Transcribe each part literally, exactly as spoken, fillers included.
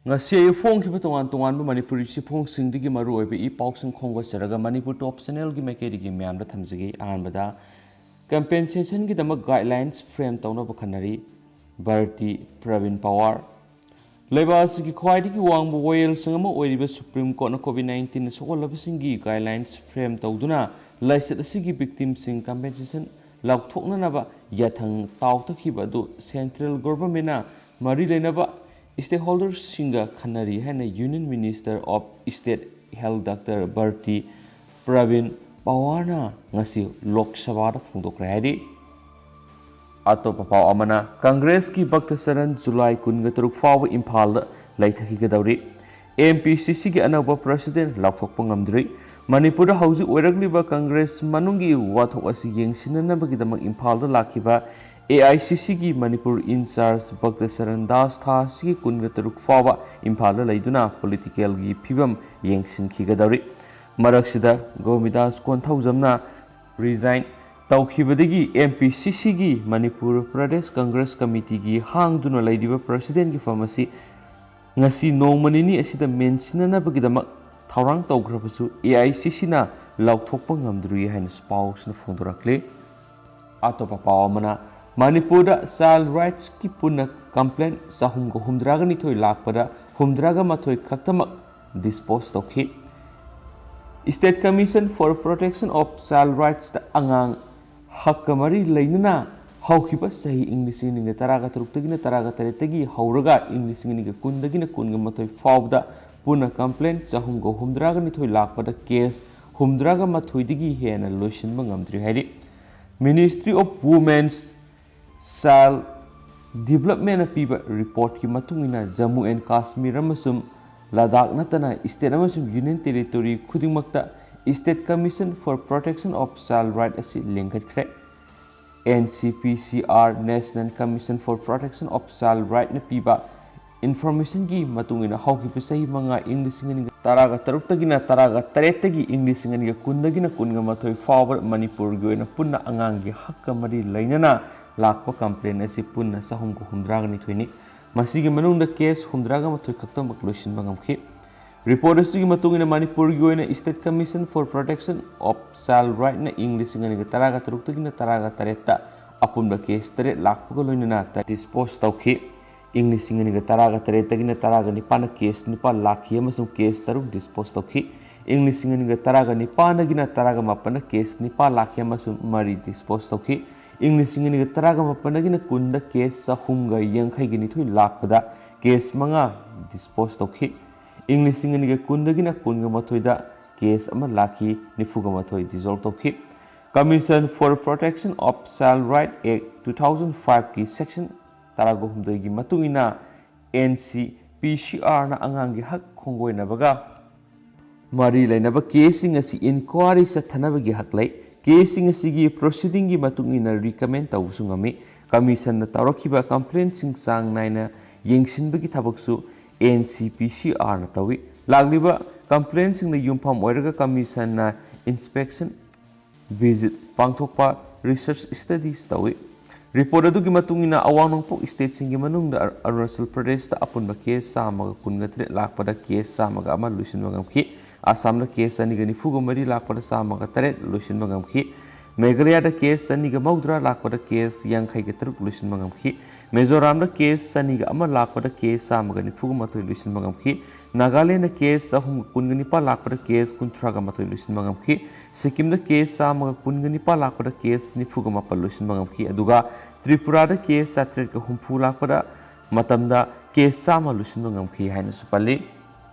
ꯉꯁꯤ ꯑꯌꯨꯛ ꯐꯣꯡꯈꯤꯕ ꯇꯣꯉꯥꯟ ꯇꯣꯉꯥꯟꯕ ꯃꯅꯤꯄꯨꯔꯤ ꯆꯦꯐꯣꯡꯁꯤꯡꯗꯒꯤ ꯃꯔꯨ ꯑꯣꯏꯕ ꯏ ꯄꯥꯎꯁꯤꯡ ꯈꯣꯝꯒꯠꯆꯔꯒ ꯃꯅꯤꯄꯨꯔ ꯇꯣꯞ ꯆꯦꯅꯦꯜꯒꯤ ꯃꯥꯏꯀꯩꯗꯒꯤ ꯃꯌꯥꯝꯗ ꯊꯝꯖꯒꯦ꯫ ꯑꯍꯥꯟꯕꯗ, ꯀꯝꯄꯦꯟꯁꯦꯁꯟꯒꯤꯗꯃꯛ ꯒꯥꯏꯗꯂꯥꯏꯟꯁ ꯐ꯭ꯔꯦꯝ ꯇꯧꯅꯕ ꯈꯟꯅꯔꯤ꯫ ꯚꯥꯔꯇꯤ ꯄ꯭ꯔꯕꯤꯟ ꯄꯋꯥꯔ꯫ ꯂꯩꯕꯥꯛ ꯑꯁꯤꯒꯤ ꯈ꯭ꯋꯥꯏꯗꯒꯤ ꯋꯥꯡꯕ ꯋꯥꯌꯦꯜꯁꯪ ꯑꯃ ꯑꯣꯏꯔꯤꯕ ꯁꯨꯄ꯭ꯔꯤꯝ ꯀꯣꯔꯠꯅ ꯀꯣꯚꯤꯗ ꯅꯥꯏꯟꯇꯤꯟꯅ ꯁꯣꯛꯍꯜꯂꯕꯁꯤꯡꯒꯤ ꯒꯥꯏꯗꯂꯥꯏꯟꯁ ꯐ꯭ꯔꯦꯝ ꯇꯧꯗꯨꯅ ꯂꯥꯏꯆꯠ ꯑꯁꯤꯒꯤ ꯚꯤꯛꯇꯤꯝꯁꯤꯡ ꯀꯝꯄꯦꯟꯁꯦꯁꯟ ꯂꯧꯊꯣꯛꯅꯅꯕ ꯌꯥꯊꯪ ꯇꯥꯎꯊꯈꯤꯕ ꯑꯗꯨ ꯁꯦꯟꯇ꯭ꯔꯦꯜ ꯒꯣꯚꯔꯟꯃꯦꯟꯠꯅ ꯃꯔꯤ ꯂꯩꯅꯕ ꯁ꯭ꯇꯦꯛꯍꯣꯜꯗꯔꯁꯤꯡꯒ ꯈꯟꯅꯔꯤ ꯍꯥꯏꯅ union minister of state health doctor Bharati Pravin ꯄꯋꯥꯔꯅ ꯉꯁꯤ ꯂꯣꯛ ꯁꯚꯥꯗ ꯐꯣꯡꯗꯣꯛꯈ꯭ꯔꯦ ꯍꯥꯏꯔꯤ꯫ ꯑꯇꯣꯞꯄ ꯄꯥꯎ ꯑꯃꯅ, ꯀꯪꯒ꯭ꯔꯦꯁꯀꯤ ꯚꯛꯇ ꯆꯔꯟ ꯖꯨꯂꯥꯏ ꯀꯨꯟꯒ ꯇꯔꯨꯛ ꯐꯥꯎꯕ ꯏꯝꯐꯥꯜꯗ ꯂꯩꯊꯈꯤꯒꯗꯧꯔꯤ꯫ ꯑꯦꯝ ꯄꯤ ꯁꯤ ꯁꯤꯒꯤ ꯑꯅꯧꯕ ꯄ꯭ꯔꯁꯤꯗꯦꯟꯠ ꯂꯥꯎꯊꯣꯛꯄ ꯉꯝꯗ꯭ꯔꯤ꯫ ꯃꯅꯤꯄꯨꯔꯗ ꯍꯧꯖꯤꯛ ꯑꯣꯏꯔꯛꯂꯤꯕ ꯀꯪꯒ꯭ꯔꯦꯁ ꯃꯅꯨꯡꯒꯤ ꯋꯥꯊꯣꯛ ꯑꯁꯤ ꯌꯦꯡꯁꯤꯟꯅꯅꯕꯒꯤꯗꯃꯛ ꯏꯝꯐꯥꯜꯗ ꯂꯥꯛꯈꯤꯕ ꯑꯦ ꯑꯥꯏ ꯁꯤ ꯁꯤꯒꯤ ꯃꯅꯤꯄꯨꯔ ꯏꯟꯆꯥꯔꯖ ꯚꯛꯇ ꯆꯔꯟ ꯗꯥꯁ ꯊꯥ ꯑꯁꯤꯒꯤ ꯀꯨꯟꯒ ꯇꯔꯨꯛ ꯐꯥꯎꯕ ꯏꯝꯐꯥꯜꯗ ꯂꯩꯗꯨꯅ ꯄꯣꯂꯤꯇꯤꯀꯦꯜꯒꯤ ꯐꯤꯕꯝ ꯌꯦꯡꯁꯤꯟꯈꯤꯒꯗꯧꯔꯤ꯫ ꯃꯔꯛꯁꯤꯗ ꯒꯣꯃꯤꯗꯥꯁ ꯀꯣꯟꯊꯧꯖꯝꯅ ꯔꯤꯖꯥꯏꯟ ꯇꯧꯈꯤꯕꯗꯒꯤ ꯑꯦꯝ ꯄꯤ ꯁꯤ ꯁꯤꯒꯤ ꯃꯅꯤꯄꯨꯔ ꯄ꯭ꯔꯗꯦꯁ ꯀꯪꯒ꯭ꯔꯦꯁ ꯀꯃꯤꯇꯤꯒꯤ ꯍꯥꯡꯗꯨꯅ ꯂꯩꯔꯤꯕ ꯄ꯭ꯔꯁꯤꯗꯦꯟꯠꯀꯤ ꯐꯝ ꯑꯁꯤ ꯉꯁꯤ ꯅꯣꯡꯃ ꯅꯤꯅꯤ ꯑꯁꯤꯗ ꯃꯦꯟꯁꯤꯟꯅꯅꯕꯒꯤꯗꯃꯛ ꯊꯧꯔꯥꯡ ꯇꯧꯈ꯭ꯔꯕꯁꯨ ꯑꯦ ꯑꯥꯏ ꯁꯤ ꯁꯤꯅ ꯂꯥꯎꯊꯣꯛꯄ ꯉꯝꯗ꯭ꯔꯤ ꯍꯥꯏꯅꯁꯨ ꯄꯥꯎꯁꯤꯅ ꯐꯣꯡꯗꯣꯔꯛꯂꯤ꯫ ꯑꯇꯣꯞꯄ ꯄꯥꯎ ꯑꯃꯅ, ꯃꯅꯤꯄꯨꯔꯗ ꯆꯥꯏꯜ ꯔꯥꯏꯠꯁꯀꯤ ꯄꯨꯟꯅ ꯀꯝꯄ꯭ꯂꯦꯟ ꯆꯍꯨꯝꯒ ꯍꯨꯝꯗ꯭ꯔꯥꯒ ꯅꯤꯊꯣꯏ ꯂꯥꯛꯄꯗ ꯍꯨꯝꯗ꯭ꯔꯥꯒ ꯃꯥꯊꯣꯏ ꯈꯛꯇꯃꯛ ꯗꯤꯁꯄꯣꯁ ꯇꯧꯈꯤ꯫ State Commission for Protection of Child Rightsꯇ ꯑꯉꯥꯡ ꯍꯛꯀ ꯃꯔꯤ ꯂꯩꯅꯅ ꯍꯧꯈꯤꯕ ꯆꯍꯤ ꯏꯪ ꯂꯤꯁꯤꯡ ꯑꯅꯤꯒ ꯇꯔꯥꯒ ꯇꯔꯨꯛꯇꯒꯤꯅ ꯇꯔꯥꯒ ꯇꯔꯦꯠꯇꯒꯤ ꯍꯧꯔꯒ ꯏꯪ ꯂꯤꯁꯤꯡ ꯑꯅꯤꯒ ꯀꯨꯟꯗꯒꯤꯅ ꯀꯨꯟꯒ ꯃꯥꯊꯣꯏ ꯐꯥꯎꯕꯗ ꯄꯨꯟꯅ ꯀꯝꯄ꯭ꯂꯦꯟ ꯆꯍꯨꯝꯒ ꯍꯨꯝꯗ꯭ꯔꯥꯒ ꯅꯤꯊꯣꯏ ꯂꯥꯛꯄꯗ ꯀꯦꯁ ꯍꯨꯝꯗ꯭ꯔꯥꯒ ꯃꯥꯊꯣꯏꯗꯒꯤ ꯍꯦꯟꯅ ꯂꯣꯏꯁꯤꯟꯕ ꯉꯝꯗ꯭ꯔꯤ ꯍꯥꯏꯔꯤ꯫ Ministry of Women's Child Developmentꯅ ꯄꯤꯕ ꯔꯤꯄꯣꯔꯠꯀꯤ ꯃꯇꯨꯡ ꯏꯟꯅ ꯖꯝꯃꯨ ꯑꯦꯟ ꯀꯥꯁꯃꯤꯔ ꯑꯃꯁꯨꯡ ꯂꯗꯥꯈ ꯅꯠꯇꯅ ꯁ꯭ꯇꯦꯠ ꯑꯃꯁꯨꯡ ꯌꯨꯅꯤꯌꯟ ꯇꯦꯔꯤꯇꯣꯔꯤ ꯈꯨꯗꯤꯡꯃꯛꯇ State Commission for Protection of Child Right ꯑꯁꯤ ꯂꯤꯡꯈꯠꯈ꯭ꯔꯦ꯫ N C P C R, National Commission for Protection of Child Rightꯅ ꯄꯤꯕ ꯏꯟꯐꯣꯔꯃꯦꯁꯟꯒꯤ ꯃꯇꯨꯡ ꯏꯟꯅ ꯍꯧꯈꯤꯕ ꯆꯍꯤ ꯃꯉꯥ, ꯏꯪ ꯂꯤꯁꯤꯡ ꯑꯅꯤꯒ ꯇꯔꯥꯒ ꯇꯔꯨꯛꯇꯒꯤꯅ ꯇꯔꯥꯒ ꯇꯔꯦꯠꯇꯒꯤ ꯏꯪ ꯂꯤꯁꯤꯡ ꯑꯅꯤꯒ ꯀꯨꯟꯗꯒꯤꯅ ꯀꯨꯟꯒ ꯃꯥꯊꯣꯏ ꯐꯥꯎꯕ ꯃꯅꯤꯄꯨꯔꯒꯤ ꯑꯣꯏꯅ ꯄꯨꯟꯅ ꯑꯉꯥꯡꯒꯤ ꯍꯛꯀ ꯃꯔꯤ ꯂꯩꯅꯅ ꯂꯥꯛꯄ ꯀꯝꯄ꯭ꯂꯦꯟ ꯑꯁꯤ ꯄꯨꯟꯅ ꯆꯍꯨꯝꯒ ꯍꯨꯝꯗ꯭ꯔꯥꯒ ꯅꯤꯊꯣꯏꯅꯤ꯫ ꯃꯁꯤꯒꯤ ꯃꯅꯨꯡꯗ ꯀꯦꯁ ꯍꯨꯝꯗ꯭ꯔꯥꯒ ꯃꯥꯊꯣꯏ ꯈꯛꯇꯃꯛ ꯂꯣꯏꯁꯤꯟꯕ ꯉꯝꯈꯤ꯫ ꯔꯤꯄꯣꯔꯠ ꯑꯁꯤꯒꯤ ꯃꯇꯨꯡ ꯏꯟꯅ ꯃꯅꯤꯄꯨꯔꯒꯤ ꯑꯣꯏꯅ State Commission for Protection of Child Rightꯅ ꯏꯪ ꯂꯤꯁꯤꯡ ꯑꯅꯤꯒ ꯇꯔꯥꯒ ꯇꯔꯨꯛꯇꯒꯤꯅ ꯇꯔꯥꯒ ꯇꯔꯦꯠꯇ ꯑꯄꯨꯟꯕ ꯀꯦꯁ ꯇꯔꯦꯠ ꯂꯥꯛꯄꯒ ꯂꯣꯏꯅꯅ ꯗꯤꯁꯄꯣꯁ ꯇꯧꯈꯤ꯫ ꯏꯪ ꯂꯤꯁꯤꯡ ꯑꯅꯤꯒ ꯇꯔꯥꯒ ꯇꯔꯦꯠꯇꯒꯤꯅ ꯇꯔꯥꯒ ꯅꯤꯄꯥꯟꯅ ꯀꯦꯁ ꯅꯤꯄꯥꯟ ꯂꯥꯛꯈꯤ ꯑꯃꯁꯨꯡ ꯀꯦꯁ ꯇꯔꯨꯛ ꯗꯤꯁꯄꯣꯁ ꯇꯧꯈꯤ꯫ ꯏꯪ ꯂꯤꯁꯤꯡ ꯑꯅꯤꯒ ꯇꯔꯥꯒ ꯅꯤꯄꯥꯟꯗꯒꯤꯅ ꯇꯔꯥꯒ ꯃꯥꯄꯟꯅ ꯀꯦꯁ ꯅꯤꯄꯥꯟ ꯂꯥꯛꯈꯤ ꯑꯃꯁꯨꯡ ꯃꯔꯤ ꯗꯤꯁꯄꯣꯁ ꯇꯧꯈꯤ꯫ ꯏꯪ ꯂꯤꯁꯤꯡ ꯑꯅꯤꯒ ꯇꯔꯥꯒ ꯃꯥꯄꯟꯗꯒꯤꯅ ꯀꯨꯟꯗ ꯀꯦꯁ ꯆꯍꯨꯝꯒ ꯌꯥꯡꯈꯩꯒ ꯅꯤꯊꯣꯏ ꯂꯥꯛꯄꯗ ꯀꯦꯁ ꯃꯉꯥ ꯗꯤꯁꯄꯣꯁ ꯇꯧꯈꯤ꯫ ꯏꯪ ꯂꯤꯁꯤꯡ ꯑꯅꯤꯒ ꯀꯨꯟꯗꯒꯤꯅ ꯀꯨꯟꯒ ꯃꯥꯊꯣꯏꯗ ꯀꯦꯁ ꯑꯃ ꯂꯥꯛꯈꯤ, ꯅꯤꯐꯨꯒ ꯃꯥꯊꯣꯏ ꯗꯤꯖꯣꯜꯕ ꯇꯧꯈꯤ꯫ Commission for Protection of Child Right Act two thousand fiveꯀꯤ section ꯇꯔꯥꯒ ꯍꯨꯝꯗꯣꯏꯒꯤ ꯃꯇꯨꯡ ꯏꯟꯅ NCPCRꯅ ꯑꯉꯥꯡꯒꯤ ꯍꯛ ꯈꯣꯡꯒꯣꯏꯅꯕꯒ ꯃꯔꯤ ꯂꯩꯅꯕ ꯀꯦꯁꯁꯤꯡ ꯑꯁꯤ ꯏꯟꯀ꯭ꯋꯥꯔꯤ ꯆꯠꯊꯅꯕꯒꯤ ꯍꯛ ꯂꯩ꯫ ꯀꯦꯁꯁꯤꯡ ꯑꯁꯤꯒꯤ ꯄ꯭ꯔꯣꯁꯤꯗꯤꯡꯒꯤ ꯃꯇꯨꯡ ꯏꯟꯅ ꯔꯤꯀꯃꯦꯟ ꯇꯧꯕꯁꯨ ꯉꯝꯃꯤ꯫ ꯀꯃꯤꯁꯟꯅ ꯇꯧꯔꯛꯈꯤꯕ ꯀꯝꯄ꯭ꯂꯦꯟꯁꯤꯡ ꯆꯥꯡ ꯅꯥꯏꯅ ꯌꯦꯡꯁꯤꯟꯕꯒꯤ ꯊꯕꯛꯁꯨ NCPCRꯅ ꯇꯧꯏ꯫ ꯂꯥꯛꯂꯤꯕ ꯀꯝꯄ꯭ꯂꯦꯟꯁꯤꯡꯅ ꯌꯨꯝꯐꯝ ꯑꯣꯏꯔꯒ ꯀꯃꯤꯁꯟꯅ ꯏꯟꯁꯄꯦꯛꯁꯟ ꯚꯤꯖꯤꯠ ꯄꯥꯡꯊꯣꯛꯄ, ꯔꯤꯁꯔꯆ ꯁ꯭ꯇꯗꯤꯁ ꯇꯧꯏ꯫ ꯔꯤꯄꯣꯔꯠ ꯑꯗꯨꯒꯤ ꯃꯇꯨꯡ ꯏꯟꯅ, ꯑꯋꯥꯡ ꯅꯣꯡꯄꯣꯛ ꯁ꯭ꯇꯦꯠꯁꯤꯡꯒꯤ ꯃꯅꯨꯡꯗ ꯑꯔꯨ-, ꯑꯔꯨꯅꯥꯆꯜ ꯄ꯭ꯔꯗꯦꯁꯇ ꯑꯄꯨꯟꯕ ꯀꯦꯁ ꯆꯥꯝꯃꯒ ꯀꯨꯟꯒ ꯇꯔꯦꯠ ꯂꯥꯛꯄꯗ ꯀꯦꯁ ꯆꯥꯝꯃꯒ ꯑꯃ ꯂꯣꯏꯁꯤꯟꯕ ꯉꯝꯈꯤ꯫ ꯑꯁꯥꯝꯗ ꯀꯦꯁ ꯆꯅꯤꯒ ꯅꯤꯐꯨꯒ ꯃꯔꯤ ꯂꯥꯛꯄꯗ ꯆꯥꯝꯃꯒ ꯇꯔꯦꯠ ꯂꯣꯏꯁꯤꯟꯕ ꯉꯝꯈꯤ꯫ ꯃꯦꯘꯥꯂꯌꯥꯗ ꯀꯦꯁ ꯆꯅꯤꯒ ꯃꯧꯗ꯭ꯔꯥ ꯂꯥꯛꯄꯗ ꯀꯦꯁ ꯌꯥꯡꯈꯩꯒ ꯇꯔꯨꯛ ꯂꯣꯏꯁꯤꯟꯕ ꯉꯝꯈꯤ꯫ ꯃꯤꯖꯣꯔꯥꯝꯗ ꯀꯦꯁ ꯆꯅꯤꯒ ꯑꯃ ꯂꯥꯛꯄꯗ ꯀꯦꯁ ꯆꯥꯝꯃꯒ ꯅꯤꯐꯨꯒ ꯃꯥꯊꯣꯏ ꯂꯣꯏꯁꯤꯟꯕ ꯉꯝꯈꯤ꯫ ꯅꯥꯒꯥꯂꯦꯟꯗ ꯀꯦꯁ ꯆꯍꯨꯝꯒ ꯀꯨꯟꯒ ꯅꯤꯄꯥꯟ ꯂꯥꯛꯄꯗ ꯀꯦꯁ ꯀꯨꯟꯊ꯭ꯔꯥꯒ ꯃꯥꯊꯣꯏ ꯂꯣꯏꯁꯤꯟꯕ ꯉꯝꯈꯤ꯫ ꯁꯤꯛꯀꯤꯝꯗ ꯀꯦꯁ ꯆꯥꯝꯃꯒ ꯀꯨꯟꯒ ꯅꯤꯄꯥꯟ ꯂꯥꯛꯄꯗ ꯀꯦꯁ ꯅꯤꯐꯨꯒ ꯃꯥꯄꯟ ꯂꯣꯏꯁꯤꯟꯕ ꯉꯝꯈꯤ꯫ ꯑꯗꯨꯒ ꯇ꯭ꯔꯤꯄꯨꯔꯥꯗ ꯀꯦꯁ ꯆꯥꯇ꯭ꯔꯦꯠꯀ ꯍꯨꯝꯐꯨ ꯂꯥꯛꯄꯗ ꯃꯇꯝꯗ ꯀꯦꯁ ꯆꯥꯝꯃ ꯂꯣꯏꯁꯤꯟꯕ ꯉꯝꯈꯤ ꯍꯥꯏꯅꯁꯨ ꯄꯜꯂꯤ꯫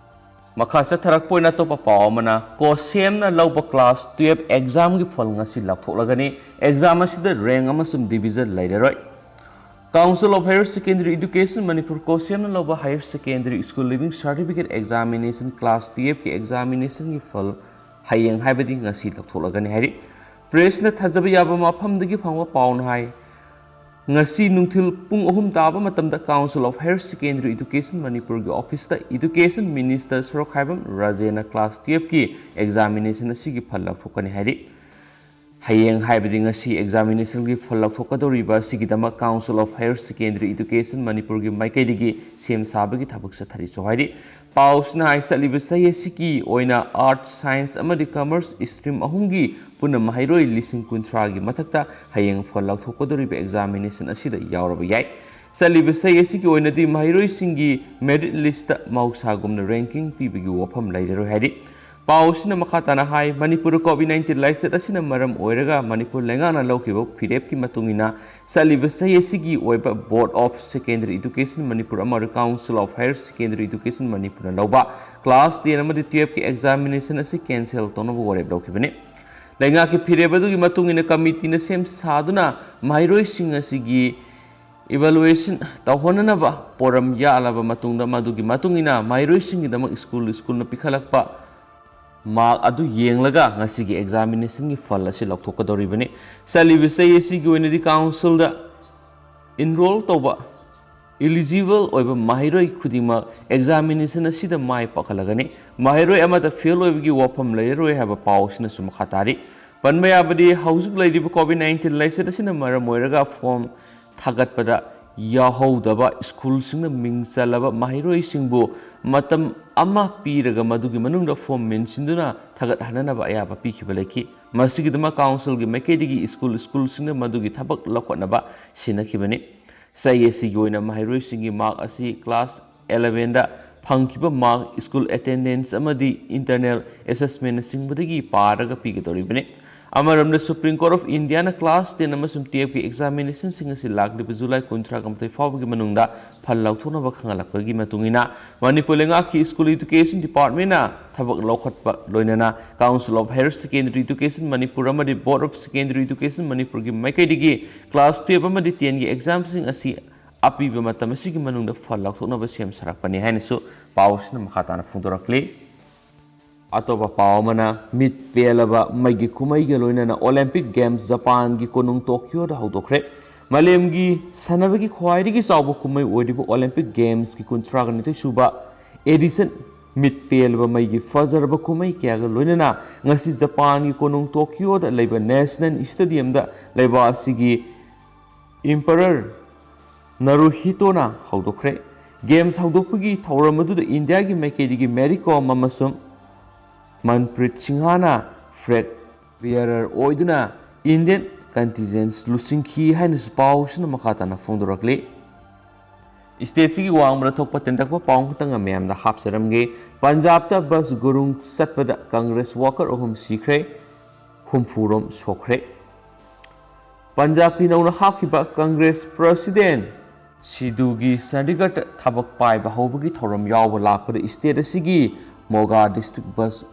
ꯃꯈꯥ ꯆꯠꯊꯔꯛꯄ ꯑꯣꯏꯅ ꯑꯇꯣꯞꯄ ꯄꯥꯎ ꯑꯃꯅ, ꯀꯣꯁꯦꯝꯅ ꯂꯧꯕ ꯀ꯭ꯂꯥꯁ ꯇꯨꯌꯦꯜꯐ ꯑꯦꯛꯖꯥꯝꯒꯤ ꯐꯜ ꯉꯁꯤ ꯂꯥꯎꯊꯣꯛꯂꯒꯅꯤ꯫ ꯑꯦꯛꯖꯥꯝ ꯑꯁꯤꯗ ꯔꯦꯡ ꯑꯃꯁꯨꯡ ꯗꯤꯕꯤꯖꯟ ꯂꯩꯔꯔꯣꯏ꯫ Council of Higher Secondary Education Manipur, ꯀꯣꯁꯦꯝꯅ ꯂꯧꯕ Higher Secondary School Leaving Certificate Examination class ꯇꯨꯌꯦꯜꯐꯀꯤ ꯑꯦꯛꯖꯥꯃꯤꯅꯦꯁꯟꯒꯤ ꯐꯜ ꯍꯌꯦꯡ, ꯍꯥꯏꯕꯗꯤ ꯉꯁꯤ ꯂꯧꯊꯣꯛꯂꯒꯅꯤ ꯍꯥꯏꯔꯤ꯫ ꯄ꯭ꯔꯦꯁꯅ ꯊꯥꯖꯕ ꯌꯥꯕ ꯃꯐꯝꯗꯒꯤ ꯐꯪꯕ ꯄꯥꯎꯅ ꯍꯥꯏ, ꯉꯁꯤ ꯅꯨꯡꯊꯤꯜ ꯄꯨꯡ ꯑꯍꯨꯝ ꯇꯥꯕ ꯃꯇꯝꯗ Council of Higher Secondary Education ꯃꯅꯤꯄꯨꯔꯒꯤ ꯑꯣꯐꯤꯁꯇ Education Minister ꯁꯣꯔꯣꯛꯈꯥꯏꯕꯝ ꯔꯥꯖꯦꯅ ꯀ꯭ꯂꯥꯁ ꯇꯨꯌꯦꯜꯐꯀꯤ ꯑꯦꯛꯖꯥꯃꯤꯅꯦꯁꯟ ꯑꯁꯤꯒꯤ ꯐꯜ ꯂꯥꯎꯊꯣꯛꯀꯅꯤ ꯍꯥꯏꯔꯤ꯫ ꯍꯌꯦꯡ, ꯍꯥꯏꯕꯗꯤ ꯉꯁꯤ, ꯑꯦꯛꯖꯥꯃꯤꯅꯦꯁꯟꯒꯤ ꯐꯜ ꯂꯧꯊꯣꯛꯀꯗꯧꯔꯤꯕ ꯑꯁꯤꯒꯤꯗꯃꯛ Council of Higher Secondary Education ꯃꯅꯤꯄꯨꯔꯒꯤ ꯃꯥꯏꯀꯩꯗꯒꯤ ꯁꯦꯝ ꯁꯥꯕꯒꯤ ꯊꯕꯛ ꯆꯠꯊꯔꯤꯁꯨ ꯍꯥꯏꯔꯤ꯫ ꯄꯥꯎꯁꯤꯅ ꯍꯥꯏ, ꯆꯠꯂꯤꯕ ꯆꯍꯤ ꯑꯁꯤꯒꯤ ꯑꯣꯏꯅ ꯑꯥꯔꯠꯁ, ꯁꯥꯏꯟꯁ ꯑꯃꯗꯤ ꯀꯃꯔꯁ ꯁ꯭ꯇ꯭ꯔꯤꯝ ꯑꯍꯨꯝꯒꯤ ꯄꯨꯟꯅ ꯃꯍꯩꯔꯣꯏ ꯂꯤꯁꯤꯡ ꯀꯨꯟꯊ꯭ꯔꯥꯒꯤ ꯃꯊꯛꯇ ꯍꯌꯦꯡ ꯐꯜ ꯂꯧꯊꯣꯛꯀꯗꯧꯔꯤꯕ ꯑꯦꯛꯖꯥꯃꯤꯅꯦꯁꯟ ꯑꯁꯤꯗ ꯌꯥꯎꯔꯕ ꯌꯥꯏ꯫ ꯆꯠꯂꯤꯕ ꯆꯍꯤ ꯑꯁꯤꯒꯤ ꯑꯣꯏꯅꯗꯤ ꯃꯍꯩꯔꯣꯏꯁꯤꯡꯒꯤ ꯃꯦꯔꯤꯠ ꯂꯤꯁꯇ ꯃꯍꯧꯁꯥꯒꯨꯝꯅ ꯔꯦꯡꯀꯤꯡ ꯄꯤꯕꯒꯤ ꯋꯥꯐꯝ ꯂꯩꯔꯔꯣꯏ ꯍꯥꯏꯔꯤ꯫ ꯄꯥꯎ ꯑꯁꯤꯅ ꯃꯈꯥ ꯇꯥꯅ ꯍꯥꯏ, ꯃꯅꯤꯄꯨꯔꯗ ꯀꯣꯚꯤꯗ ꯅꯥꯏꯟꯇꯤꯟ ꯂꯥꯏꯆꯠ ꯑꯁꯤꯅ ꯃꯔꯝ ꯑꯣꯏꯔꯒ ꯃꯅꯤꯄꯨꯔ ꯂꯩꯉꯥꯛꯅ ꯂꯧꯈꯤꯕ ꯐꯤꯔꯦꯞꯀꯤ ꯃꯇꯨꯡ ꯏꯟꯅ ꯆꯠꯂꯤꯕ ꯆꯍꯤ ꯑꯁꯤꯒꯤ ꯑꯣꯏꯕ Board of Secondary Education Manipur ꯑꯃꯗꯤ Council of Higher Secondary Education ꯃꯅꯤꯄꯨꯔꯅ ꯂꯧꯕ ꯀ꯭ꯂꯥꯁ ꯇꯦꯟ ꯑꯃꯗꯤ ꯇꯨꯌꯦꯜꯐꯀꯤ ꯑꯦꯛꯖꯥꯃꯤꯅꯦꯁꯟ ꯑꯁꯤ ꯀꯦꯟꯁꯦꯜ ꯇꯧꯅꯕ ꯋꯥꯔꯦꯞ ꯂꯧꯈꯤꯕꯅꯤ꯫ ꯂꯩꯉꯥꯛꯀꯤ ꯐꯤꯔꯦꯞ ꯑꯗꯨꯒꯤ ꯃꯇꯨꯡ ꯏꯟꯅ ꯀꯃꯤꯇꯤꯅ ꯁꯦꯝ ꯁꯥꯗꯨꯅ ꯃꯍꯩꯔꯣꯏꯁꯤꯡ ꯑꯁꯤꯒꯤ ꯏꯚꯥꯂꯨꯑꯦꯁꯟ ꯇꯧꯍꯟꯅꯅꯕ ꯄꯣꯔꯝ ꯌꯥꯠꯂꯕ ꯃꯇꯨꯡꯗ, ꯃꯗꯨꯒꯤ ꯃꯇꯨꯡ ꯏꯟꯅ ꯃꯍꯩꯔꯣꯏꯁꯤꯡꯒꯤꯗꯃꯛ ꯁ꯭ꯀꯨꯜ ꯁ꯭ꯀꯨꯜꯅ ꯄꯤꯈꯠꯂꯛꯄ ꯃꯥꯔꯛ ꯑꯗꯨ ꯌꯦꯡꯂꯒ ꯉꯁꯤꯒꯤ ꯑꯦꯛꯖꯥꯃꯤꯅꯦꯁꯟꯒꯤ ꯐꯜ ꯑꯁꯤ ꯂꯧꯊꯣꯛꯀꯗꯧꯔꯤꯕꯅꯤ꯫ ꯆꯠꯂꯤꯕ ꯆꯍꯤ ꯑꯁꯤꯒꯤ ꯑꯣꯏꯅꯗꯤ ꯀꯥꯎꯟꯁꯤꯜꯗ ꯏꯟꯔꯣꯜ ꯇꯧꯕ ꯏꯂꯤꯖꯤꯕꯜ ꯑꯣꯏꯕ ꯃꯍꯩꯔꯣꯏ ꯈꯨꯗꯤꯡꯃꯛ ꯑꯦꯛꯖꯥꯃꯤꯅꯦꯁꯟ ꯑꯁꯤꯗ ꯃꯥꯏ ꯄꯥꯛꯍꯜꯂꯒꯅꯤ꯫ ꯃꯍꯩꯔꯣꯏ ꯑꯃꯠꯇ ꯐꯦꯜ ꯑꯣꯏꯕꯒꯤ ꯋꯥꯐꯝ ꯂꯩꯔꯔꯣꯏ ꯍꯥꯏꯕ ꯄꯥꯎ ꯑꯁꯤꯅꯁꯨ ꯃꯈꯥ ꯇꯥꯔꯤ꯫ ꯄꯟꯕ ꯌꯥꯕꯗꯤ, ꯍꯧꯖꯤꯛ ꯂꯩꯔꯤꯕ ꯀꯣꯚꯤꯗ ꯅꯥꯏꯟꯇꯤꯟ ꯂꯥꯏꯆꯠ ꯑꯁꯤꯅ ꯃꯔꯝ ꯑꯣꯏꯔꯒ ꯐꯣꯔꯝ ꯊꯥꯒꯠꯄꯗ ꯌꯥꯎꯍꯧꯗꯕ ꯁ꯭ꯀꯨꯜꯁꯤꯡꯅ ꯃꯤꯡ ꯆꯜꯂꯕ ꯃꯍꯩꯔꯣꯏꯁꯤꯡꯕꯨ ꯃꯇꯝ ꯑꯃ ꯄꯤꯔꯒ ꯃꯗꯨꯒꯤ ꯃꯅꯨꯡꯗ ꯐꯣꯔꯝ ꯃꯦꯟꯁꯤꯟꯗꯨꯅ ꯊꯥꯒꯠꯍꯟꯅꯅꯕ ꯑꯌꯥꯕ ꯄꯤꯈꯤꯕ ꯂꯩꯈꯤ꯫ ꯃꯁꯤꯒꯤꯗꯃꯛ ꯀꯥꯎꯟꯁꯤꯜꯒꯤ ꯃꯥꯏꯀꯩꯗꯒꯤ ꯁ꯭ꯀꯨꯜ ꯁ꯭ꯀꯨꯜꯁꯤꯡꯅ ꯃꯗꯨꯒꯤ ꯊꯕꯛ ꯂꯧꯈꯠꯅꯕ ꯁꯤꯟꯅꯈꯤꯕꯅꯤ꯫ ꯆꯍꯤ ꯑꯁꯤꯒꯤ ꯑꯣꯏꯅ ꯃꯍꯩꯔꯣꯏꯁꯤꯡꯒꯤ ꯃꯥꯔꯛ ꯑꯁꯤ ꯀ꯭ꯂꯥꯁ ꯑꯦꯂꯚꯦꯟꯗ ꯐꯪꯈꯤꯕ ꯃꯥꯔꯛ, ꯁ꯭ꯀꯨꯜ ꯑꯦꯇꯦꯟꯗꯦꯟꯁ ꯑꯃꯗꯤ ꯏꯟꯇꯔꯅꯦꯜ ꯑꯦꯁꯦꯁꯃꯦꯟꯅꯆꯤꯡꯕꯗꯒꯤ ꯄꯥꯔꯒ ꯄꯤꯒꯗꯧꯔꯤꯕꯅꯤ꯫ ꯑꯃꯔꯣꯝꯗ, supreme court of Indian class ten ꯑꯃꯁꯨꯡ ꯇꯨꯌꯦꯜꯐꯀꯤ ꯑꯦꯛꯖꯥꯃꯤꯅꯦꯁꯟꯁꯤꯡ ꯑꯁꯤ ꯂꯥꯛꯂꯤꯕ ꯖꯨꯂꯥꯏ ꯀꯨꯟꯊ꯭ꯔꯥꯒ ꯃꯥꯊꯣꯏ ꯐꯥꯎꯕꯒꯤ ꯃꯅꯨꯡꯗ ꯐꯜ ꯂꯧꯊꯣꯛꯅꯕ ꯈꯪꯍꯜꯂꯛꯄꯒꯤ ꯃꯇꯨꯡ ꯏꯟꯅ, ꯃꯅꯤꯄꯨꯔ ꯂꯩꯉꯥꯛꯀꯤ ꯁ꯭ꯀꯨꯜ ꯑꯦꯖꯨꯀꯦꯁꯟ ꯗꯤꯄꯥꯔꯠꯃꯦꯟꯅ ꯊꯕꯛ ꯂꯧꯈꯠꯄ ꯂꯣꯏꯅꯅ Council of Higher Secondary Education Manipur ꯑꯃꯗꯤ Board of Secondary Education ꯃꯅꯤꯄꯨꯔꯒꯤ ꯃꯥꯏꯀꯩꯗꯒꯤ ꯀ꯭ꯂꯥꯁ ꯇꯨꯌꯦꯜꯐ ꯑꯃꯗꯤ ꯇꯦꯟꯒꯤ ꯑꯦꯛꯖꯥꯝꯁꯤꯡ ꯑꯁꯤ ꯑꯄꯤꯕ ꯃꯇꯝ ꯑꯁꯤꯒꯤ ꯃꯅꯨꯡꯗ ꯐꯜ ꯂꯧꯊꯣꯛꯅꯕ ꯁꯦꯝ ꯁꯥꯔꯛꯄꯅꯤ ꯍꯥꯏꯅꯁꯨ ꯄꯥꯎ ꯑꯁꯤꯅ ꯃꯈꯥ ꯇꯥꯅ ꯐꯣꯡꯗꯣꯔꯛꯂꯤ꯫ ꯑꯇꯣꯞꯄ ꯄꯥꯎ ꯑꯃꯅ, ꯃꯤꯠ ꯄꯦꯜꯂꯕ ꯃꯩꯒꯤ ꯀꯨꯝꯍꯩꯒ ꯂꯣꯏꯅꯅ ꯑꯣꯂꯦꯝꯄꯤꯛ ꯒꯦꯝꯁ ꯖꯄꯥꯟꯒꯤ ꯀꯣꯅꯨꯡ ꯇꯣꯀꯤꯌꯣꯗ ꯍꯧꯗꯣꯛꯈ꯭ꯔꯦ꯫ ꯃꯥꯂꯦꯝꯒꯤ ꯁꯥꯟꯅꯕꯒꯤ ꯈ꯭ꯋꯥꯏꯗꯒꯤ ꯆꯥꯎꯕ ꯀꯨꯝꯍꯩ ꯑꯣꯏꯔꯤꯕ ꯑꯣꯂꯦꯝꯄꯤꯛ ꯒꯦꯝꯁꯀꯤ ꯀꯨꯟꯊ꯭ꯔꯥꯒ ꯅꯤꯊꯣꯏ ꯁꯨꯕ ꯑꯦꯗꯤꯁꯟ ꯃꯤꯠ ꯄꯦꯜꯂꯕ ꯃꯩꯒꯤ ꯐꯖꯔꯕ ꯀꯨꯝꯍꯩ ꯀꯌꯥꯒ ꯂꯣꯏꯅꯅ ꯉꯁꯤ ꯖꯄꯥꯟꯒꯤ ꯀꯣꯅꯨꯡ ꯇꯣꯀꯤꯌꯣꯗ ꯂꯩꯕ ꯅꯦꯁꯅꯦꯜ ꯁ꯭ꯇꯦꯗꯤꯌꯝꯗ ꯂꯩꯕꯥꯛ ꯑꯁꯤꯒꯤ ꯏꯝꯄꯔꯔ ꯅꯥꯔꯨꯍꯤꯇꯣꯅ ꯍꯧꯗꯣꯛꯈ꯭ꯔꯦ꯫ ꯒꯦꯝꯁ ꯍꯧꯗꯣꯛꯄꯒꯤ ꯊꯧꯔꯝ ꯑꯗꯨꯗ ꯏꯟꯗꯤꯌꯥꯒꯤ ꯃꯥꯏꯀꯩꯗꯒꯤ ꯃꯦꯔꯤ ꯀꯣꯝ ꯑꯃꯁꯨꯡ ꯃꯟꯄ꯭ꯔꯤꯠ ꯁꯤꯡꯍꯥꯅ ꯐ꯭ꯂꯦꯒ ꯕꯤꯌꯔꯔ ꯑꯣꯏꯗꯨꯅ ꯏꯟꯗꯤꯌꯟ ꯀꯟꯇꯤꯟꯖꯦꯟꯠ ꯂꯨꯆꯤꯡꯈꯤ ꯍꯥꯏꯅꯁꯨ ꯄꯥꯎꯁꯤꯅ ꯃꯈꯥ ꯇꯥꯅ ꯐꯣꯡꯗꯣꯔꯛꯂꯤ꯫ ꯁ꯭ꯇꯦꯠꯁꯤꯒꯤ ꯋꯥꯡꯃꯗ ꯊꯣꯛꯄ ꯇꯦꯟꯇꯛꯄ ꯄꯥꯎ ꯈꯛꯇꯪ ꯃꯌꯥꯝꯗ ꯍꯥꯞꯆꯔꯝꯒꯦ꯫ ꯄꯟꯖꯥꯕꯇ ꯕꯁ ꯒꯨꯔꯨꯡ ꯆꯠꯄꯗ ꯀꯪꯒ꯭ꯔꯦꯁ ꯋꯥꯀꯔ ꯑꯍꯨꯝ ꯁꯤꯈ꯭ꯔꯦ, ꯍꯨꯝꯐꯨ ꯔꯣꯝ ꯁꯣꯛꯈ꯭ꯔꯦ꯫ ꯄꯟꯖꯥꯕꯀꯤ ꯅꯧꯅ ꯍꯥꯞꯈꯤꯕ ꯀꯪꯒ꯭ꯔꯦꯁ ꯄ꯭ꯔꯁꯤꯗꯦꯟ ꯁꯤꯙꯨꯒꯤ ꯆꯟꯗꯤꯒꯔꯗ ꯊꯕꯛ ꯄꯥꯏꯕ ꯍꯧꯕꯒꯤ ꯊꯧꯔꯝ ꯌꯥꯎꯕ ꯂꯥꯛꯄꯗ ꯁ꯭ꯇꯦꯠ ꯑꯁꯤꯒꯤ ꯃꯣꯒꯥ ꯗꯤꯁꯇ꯭ꯔꯤꯛ ꯕꯁ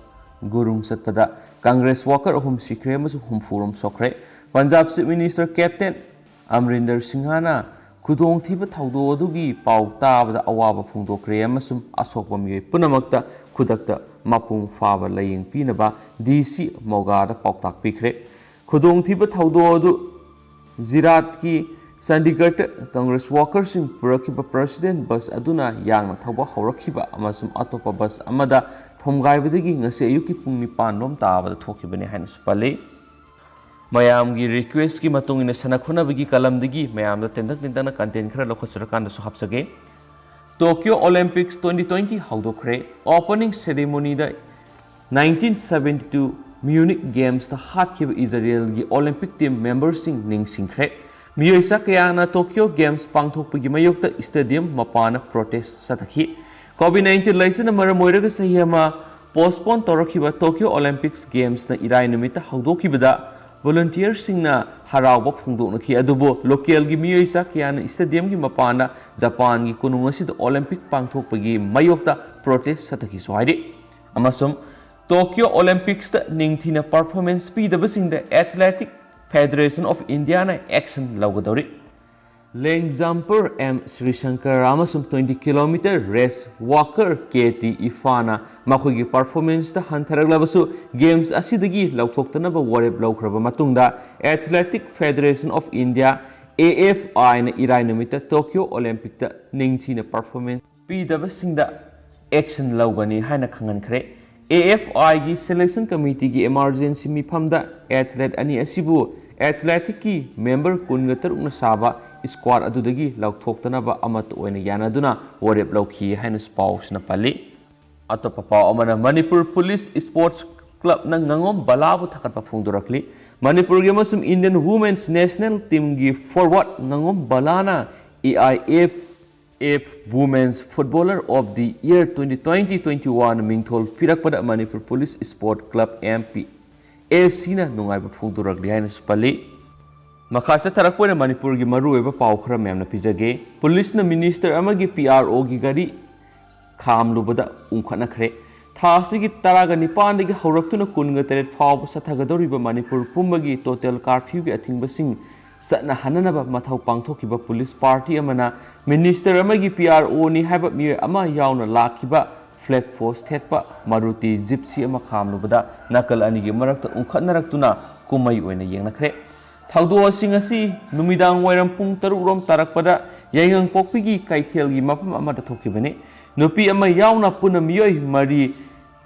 ꯒꯨꯔꯨꯡ ꯆꯠꯄꯗ ꯀꯪꯒ꯭ꯔꯦꯁ ꯋꯥꯀꯔ ꯑꯍꯨꯝ ꯁꯤꯈ꯭ꯔꯦ ꯑꯃꯁꯨꯡ ꯍꯨꯝꯐꯨ ꯔꯣꯝ ꯁꯣꯛꯈ꯭ꯔꯦ꯫ ꯄꯟꯖꯥꯕ ꯆꯤꯐ ꯃꯤꯅꯤꯁꯇꯔ ꯀꯦꯞꯇꯦꯟ ꯑꯃꯔꯤꯟꯗꯔ ꯁꯤꯡꯍꯅ ꯈꯨꯗꯣꯡꯊꯤꯕ ꯊꯧꯗꯣꯛ ꯑꯗꯨꯒꯤ ꯄꯥꯎ ꯇꯥꯕꯗ ꯑꯋꯥꯕ ꯐꯣꯡꯗꯣꯛꯈ꯭ꯔꯦ ꯑꯃꯁꯨꯡ ꯑꯁꯣꯛꯄ ꯃꯤꯑꯣꯏ ꯄꯨꯝꯅꯃꯛꯇ ꯈꯨꯗꯛꯇ ꯃꯄꯨꯡ ꯐꯥꯕ ꯂꯥꯌꯦꯡ ꯄꯤꯅꯕ ꯗꯤ ꯁꯤ ꯃꯣꯒꯥꯗ ꯄꯥꯎꯇꯥꯛ ꯄꯤꯈ꯭ꯔꯦ꯫ ꯈꯨꯗꯣꯡꯊꯤꯕ ꯊꯧꯗꯣꯛ ꯑꯗꯨ ꯖꯤꯔꯥꯠꯀꯤ ꯆꯟꯗꯤꯒꯔꯗ ꯀꯪꯒ꯭ꯔꯦꯁ ꯋꯥꯀꯔꯁꯤꯡ ꯄꯨꯔꯛꯈꯤꯕ ꯄ꯭ꯔꯁꯤꯗꯦꯟ ꯕꯁ ꯑꯗꯨꯅ ꯌꯥꯡꯅ ꯊꯧꯕ ꯍꯧꯔꯛꯈꯤꯕ ꯑꯃꯁꯨꯡ ꯑꯇꯣꯞꯄ ꯕꯁ ꯑꯃꯗ ꯊꯣꯝꯒꯥꯏꯕꯗꯒꯤ ꯉꯁꯤ ꯑꯌꯨꯛꯀꯤ ꯄꯨꯡ ꯅꯤꯄꯥꯟ ꯔꯣꯝ ꯇꯥꯕꯗ ꯊꯣꯛꯈꯤꯕꯅꯤ ꯍꯥꯏꯅꯁꯨ ꯄꯜꯂꯤ꯫ ꯃꯌꯥꯝꯒꯤ ꯔꯤꯀ꯭ꯋꯦꯁꯀꯤ ꯃꯇꯨꯡ ꯏꯟꯅ ꯁꯥꯟꯅ ꯈꯣꯠꯅꯕꯒꯤ ꯀꯂꯝꯗꯒꯤ ꯃꯌꯥꯝꯗ ꯇꯦꯟꯇꯛ ꯇꯦꯟꯇꯛꯅ ꯀꯟꯇꯦꯟ ꯈꯔ ꯂꯧꯈꯠꯆꯔꯀꯥꯟꯗꯁꯨ ꯍꯥꯞꯆꯒꯦ꯫ ꯇꯣꯀꯤꯌꯣ ꯑꯣꯂꯦꯝꯄꯤꯛꯁ ꯇ꯭ꯋꯦꯟꯇꯤ ꯇ꯭ꯋꯦꯟꯇꯤ ꯍꯧꯗꯣꯛꯈ꯭ꯔꯦ꯫ ꯑꯣꯄꯅꯤꯡ ꯁꯦꯔꯦꯃꯣꯅꯤꯗ ꯅꯥꯏꯟꯇꯤꯟ ꯁꯕꯦꯟꯇꯤ ꯇꯨ ꯃ꯭ꯌꯨꯅꯤꯛ ꯒꯦꯝꯁꯇ ꯍꯥꯠꯈꯤꯕ ꯏꯖꯔꯦꯜꯒꯤ ꯑꯣꯂꯦꯝꯄꯤꯛ ꯇꯤꯝ ꯃꯦꯝꯕꯔꯁꯤꯡ ꯅꯤꯡꯁꯤꯡꯈ꯭ꯔꯦ꯫ ꯃꯤꯑꯣꯏ ꯆꯥ ꯀꯌꯥꯅ ꯇꯣꯀꯤꯌꯣ ꯒꯦꯝꯁ ꯄꯥꯡꯊꯣꯛꯄꯒꯤ ꯃꯥꯌꯣꯛꯇ ꯁ꯭ꯇꯦꯗꯤꯌꯝ ꯃꯄꯥꯟꯗ ꯄ꯭ꯔꯣꯇꯦꯁ ꯆꯠꯊꯈꯤ꯫ ꯀꯣꯚꯤꯗ ꯅꯥꯏꯟꯇꯤꯟ ꯂꯩꯁꯤꯅ ꯃꯔꯝ ꯑꯣꯏꯔꯒ ꯆꯍꯤ ꯑꯃ ꯄꯣꯁꯄꯣꯟ ꯇꯧꯔꯛꯈꯤꯕ ꯇꯣꯀꯤꯌꯣ ꯑꯣꯂꯦꯝꯄꯤꯛꯁ ꯒꯦꯝꯁꯅ ꯏꯔꯥꯏ ꯅꯨꯃꯤꯠꯇ ꯍꯧꯗꯣꯛꯈꯤꯕꯗ ꯚꯣꯂꯨꯟꯇꯤꯌꯔꯁꯤꯡꯅ ꯍꯔꯥꯎꯕ ꯐꯣꯡꯗꯣꯛꯅꯈꯤ, ꯑꯗꯨꯕꯨ ꯂꯣꯀꯦꯜꯒꯤ ꯃꯤꯑꯣꯏ ꯆꯥ ꯀꯌꯥꯅ ꯁ꯭ꯇꯦꯗꯤꯌꯝꯒꯤ ꯃꯄꯥꯟꯗ ꯖꯄꯥꯟꯒꯤ ꯀꯣꯅꯨꯡ ꯑꯁꯤꯗ ꯑꯣꯂꯦꯝꯄꯤꯛ ꯄꯥꯡꯊꯣꯛꯄꯒꯤ ꯃꯥꯌꯣꯛꯇ ꯄ꯭ꯔꯣꯇꯦꯁ ꯆꯠꯊꯈꯤꯁꯨ ꯍꯥꯏꯔꯤ꯫ ꯑꯃꯁꯨꯡ ꯇꯣꯀꯤꯌꯣ ꯑꯣꯂꯦꯝꯄꯤꯛꯁꯇ ꯅꯤꯡꯊꯤꯅ ꯄꯔꯐꯣꯔꯃꯦꯟꯁ ꯄꯤꯗꯕꯁꯤꯡꯗ ꯑꯦꯊꯂꯦꯇꯤꯛ ꯐꯦꯗꯔꯦꯁꯟ ꯑꯣꯐ ꯏꯟꯗꯤꯌꯥꯅ ꯑꯦꯛꯁꯟ ꯂꯧꯒꯗꯧꯔꯤ꯫ ꯂꯦꯡ ꯖꯝꯄꯔ ꯑꯦꯝ ꯁ꯭ꯔꯤꯁꯪꯀꯔ ꯑꯃꯁꯨꯡ twenty kilometre race walker K T ꯏꯐꯥꯅ ꯃꯈꯣꯏꯒꯤ ꯄꯔꯐꯣꯔꯃꯦꯟꯁꯇ ꯍꯟꯊꯔꯛꯂꯕꯁꯨ ꯒꯦꯝꯁ ꯑꯁꯤꯗꯒꯤ ꯂꯧꯊꯣꯛꯇꯅꯕ ꯋꯥꯔꯦꯞ ꯂꯧꯈ꯭ꯔꯕ ꯃꯇꯨꯡꯗ athletic federation of India, A F ꯑꯥꯏꯅ ꯏꯔꯥꯏ ꯅꯨꯃꯤꯠꯇ ꯇꯣꯀꯤꯌꯣ ꯑꯣꯂꯦꯝꯄꯤꯛꯇ ꯅꯤꯡꯊꯤꯅ ꯄꯔꯐꯣꯔꯃꯦꯟꯁ ꯄꯤꯗꯕꯁꯤꯡꯗ ꯑꯦꯛꯁꯟ ꯂꯧꯒꯅꯤ ꯍꯥꯏꯅ ꯈꯪꯍꯟꯈ꯭ꯔꯦ꯫ ꯑꯦ ꯑꯦꯐ ꯑꯥꯏꯒꯤ ꯁꯦꯂꯦꯛꯁꯟ ꯀꯃꯤꯇꯤꯒꯤ ꯏꯃꯥꯔꯖꯦꯟꯁꯤ ꯃꯤꯐꯝꯗ ꯑꯦꯊꯂꯦꯠ ꯑꯅꯤ ꯑꯁꯤꯕꯨ ꯑꯦꯊꯂꯦꯇꯤꯛꯀꯤ ꯃꯦꯝꯕꯔ ꯀꯨꯟꯒ ꯇꯔꯨꯛꯅ ꯁꯥꯕ ꯁ꯭ꯀ꯭ꯋꯥꯗ ꯑꯗꯨꯗꯒꯤ ꯂꯧꯊꯣꯛꯇꯅꯕ ꯑꯃꯠꯇ ꯑꯣꯏꯅ ꯌꯥꯅꯗꯨꯅ ꯋꯥꯔꯦꯞ ꯂꯧꯈꯤ ꯍꯥꯏꯅꯁꯨ ꯄꯥꯎꯁꯤꯅ ꯄꯜꯂꯤ꯫ ꯑꯇꯣꯞꯄ ꯄꯥꯎ ꯑꯃꯅ, ꯃꯅꯤꯄꯨꯔ ꯄꯨꯂꯤꯁ ꯁ꯭ꯄꯣꯔꯠꯁ ꯀ꯭ꯂꯕꯅ ꯉꯥꯉꯣꯝ ꯕꯂꯥꯕꯨ ꯊꯥꯒꯠꯄ ꯐꯣꯡꯗꯣꯔꯛꯂꯤ꯫ ꯃꯅꯤꯄꯨꯔꯒꯤ ꯑꯃꯁꯨꯡ ꯏꯟꯗꯤꯌꯟ ꯋꯨꯃꯦꯟꯁ ꯅꯦꯁꯅꯦꯜ ꯇꯤꯝꯒꯤ ꯐꯣꯔꯋꯥꯔꯗ ꯉꯥꯉꯣꯝ ꯕꯂꯥꯅ A I F F Women's Footballer of the Year twenty twenty twenty-one ꯃꯤꯡꯊꯣꯜ ꯄꯤꯔꯛꯄꯗ Manipur police sport club, M P S ꯁꯤꯅ ꯅꯨꯡꯉꯥꯏꯕ ꯐꯣꯡꯗꯣꯔꯛꯂꯤ ꯍꯥꯏꯅꯁꯨ ꯄꯜꯂꯤ꯫ ꯃꯈꯥ ꯆꯠꯊꯔꯛꯄ ꯑꯣꯏꯅ ꯃꯅꯤꯄꯨꯔꯒꯤ ꯃꯔꯨꯑꯣꯏꯕ ꯄꯥꯎ ꯈꯔ ꯃꯌꯥꯝꯅ ꯄꯤꯖꯒꯦ꯫ ꯄꯨꯂꯤꯁꯅ ꯃꯤꯅꯤꯁꯇꯔ ꯑꯃꯒꯤ ꯄꯤ ꯑꯥꯔ ꯑꯣꯒꯤ ꯒꯥꯔꯤ ꯈꯥꯝꯂꯨꯕꯗ ꯎꯪꯈꯠꯅꯈ꯭ꯔꯦ꯫ ꯊꯥ ꯑꯁꯤꯒꯤ ꯇꯔꯥꯒ ꯅꯤꯄꯥꯟꯗꯒꯤ ꯍꯧꯔꯛꯇꯨꯅ ꯀꯨꯟꯒ ꯇꯔꯦꯠ ꯐꯥꯎꯕ ꯆꯠꯊꯒꯗꯧꯔꯤꯕ ꯃꯅꯤꯄꯨꯔ ꯄꯨꯝꯕꯒꯤ ꯇꯣꯇꯦꯜ ꯀꯥꯔꯐ꯭ꯌꯨꯒꯤ ꯑꯊꯤꯡꯕꯁꯤꯡ ꯆꯠꯅꯍꯟꯅꯅꯕ ꯃꯊꯧ ꯄꯥꯡꯊꯣꯛꯈꯤꯕ ꯄꯨꯂꯤꯁ ꯄꯥꯔꯇꯤ ꯑꯃꯅ ꯃꯤꯅꯤꯁꯇꯔ ꯑꯃꯒꯤ ꯄꯤ ꯑꯥꯔ ꯑꯣꯅꯤ ꯍꯥꯏꯕ ꯃꯤꯑꯣꯏ ꯑꯃ ꯌꯥꯎꯅ ꯂꯥꯛꯈꯤꯕ ꯐ꯭ꯂꯦꯒ ꯄꯣꯁ ꯊꯦꯠꯄ ꯃꯥꯔꯨꯇꯤ ꯖꯤꯞꯁꯤ ꯑꯃ ꯈꯥꯝꯂꯨꯕꯗ ꯅꯥꯀꯜ ꯑꯅꯤꯒꯤ ꯃꯔꯛꯇ ꯎꯪꯈꯠꯅꯔꯛꯇꯨꯅ ꯀꯨꯝꯃꯩ ꯑꯣꯏꯅ ꯌꯦꯡꯅꯈ꯭ꯔꯦ꯫ ꯊꯧꯗꯣꯛ ꯑꯁꯤ ꯉꯁꯤ ꯅꯨꯃꯤꯗꯥꯡ ꯋꯥꯏꯔꯝ ꯄꯨꯡ ꯇꯔꯨꯛ ꯔꯣꯝ ꯇꯥꯔꯛꯄꯗ ꯌꯥꯏꯉꯪꯄꯣꯛꯄꯤꯒꯤ ꯀꯩꯊꯦꯜꯒꯤ ꯃꯐꯝ ꯑꯃꯗ ꯊꯣꯛꯈꯤꯕꯅꯤ꯫ ꯅꯨꯄꯤ ꯑꯃ ꯌꯥꯎꯅ ꯄꯨꯟꯅ ꯃꯤꯑꯣꯏ ꯃꯔꯤ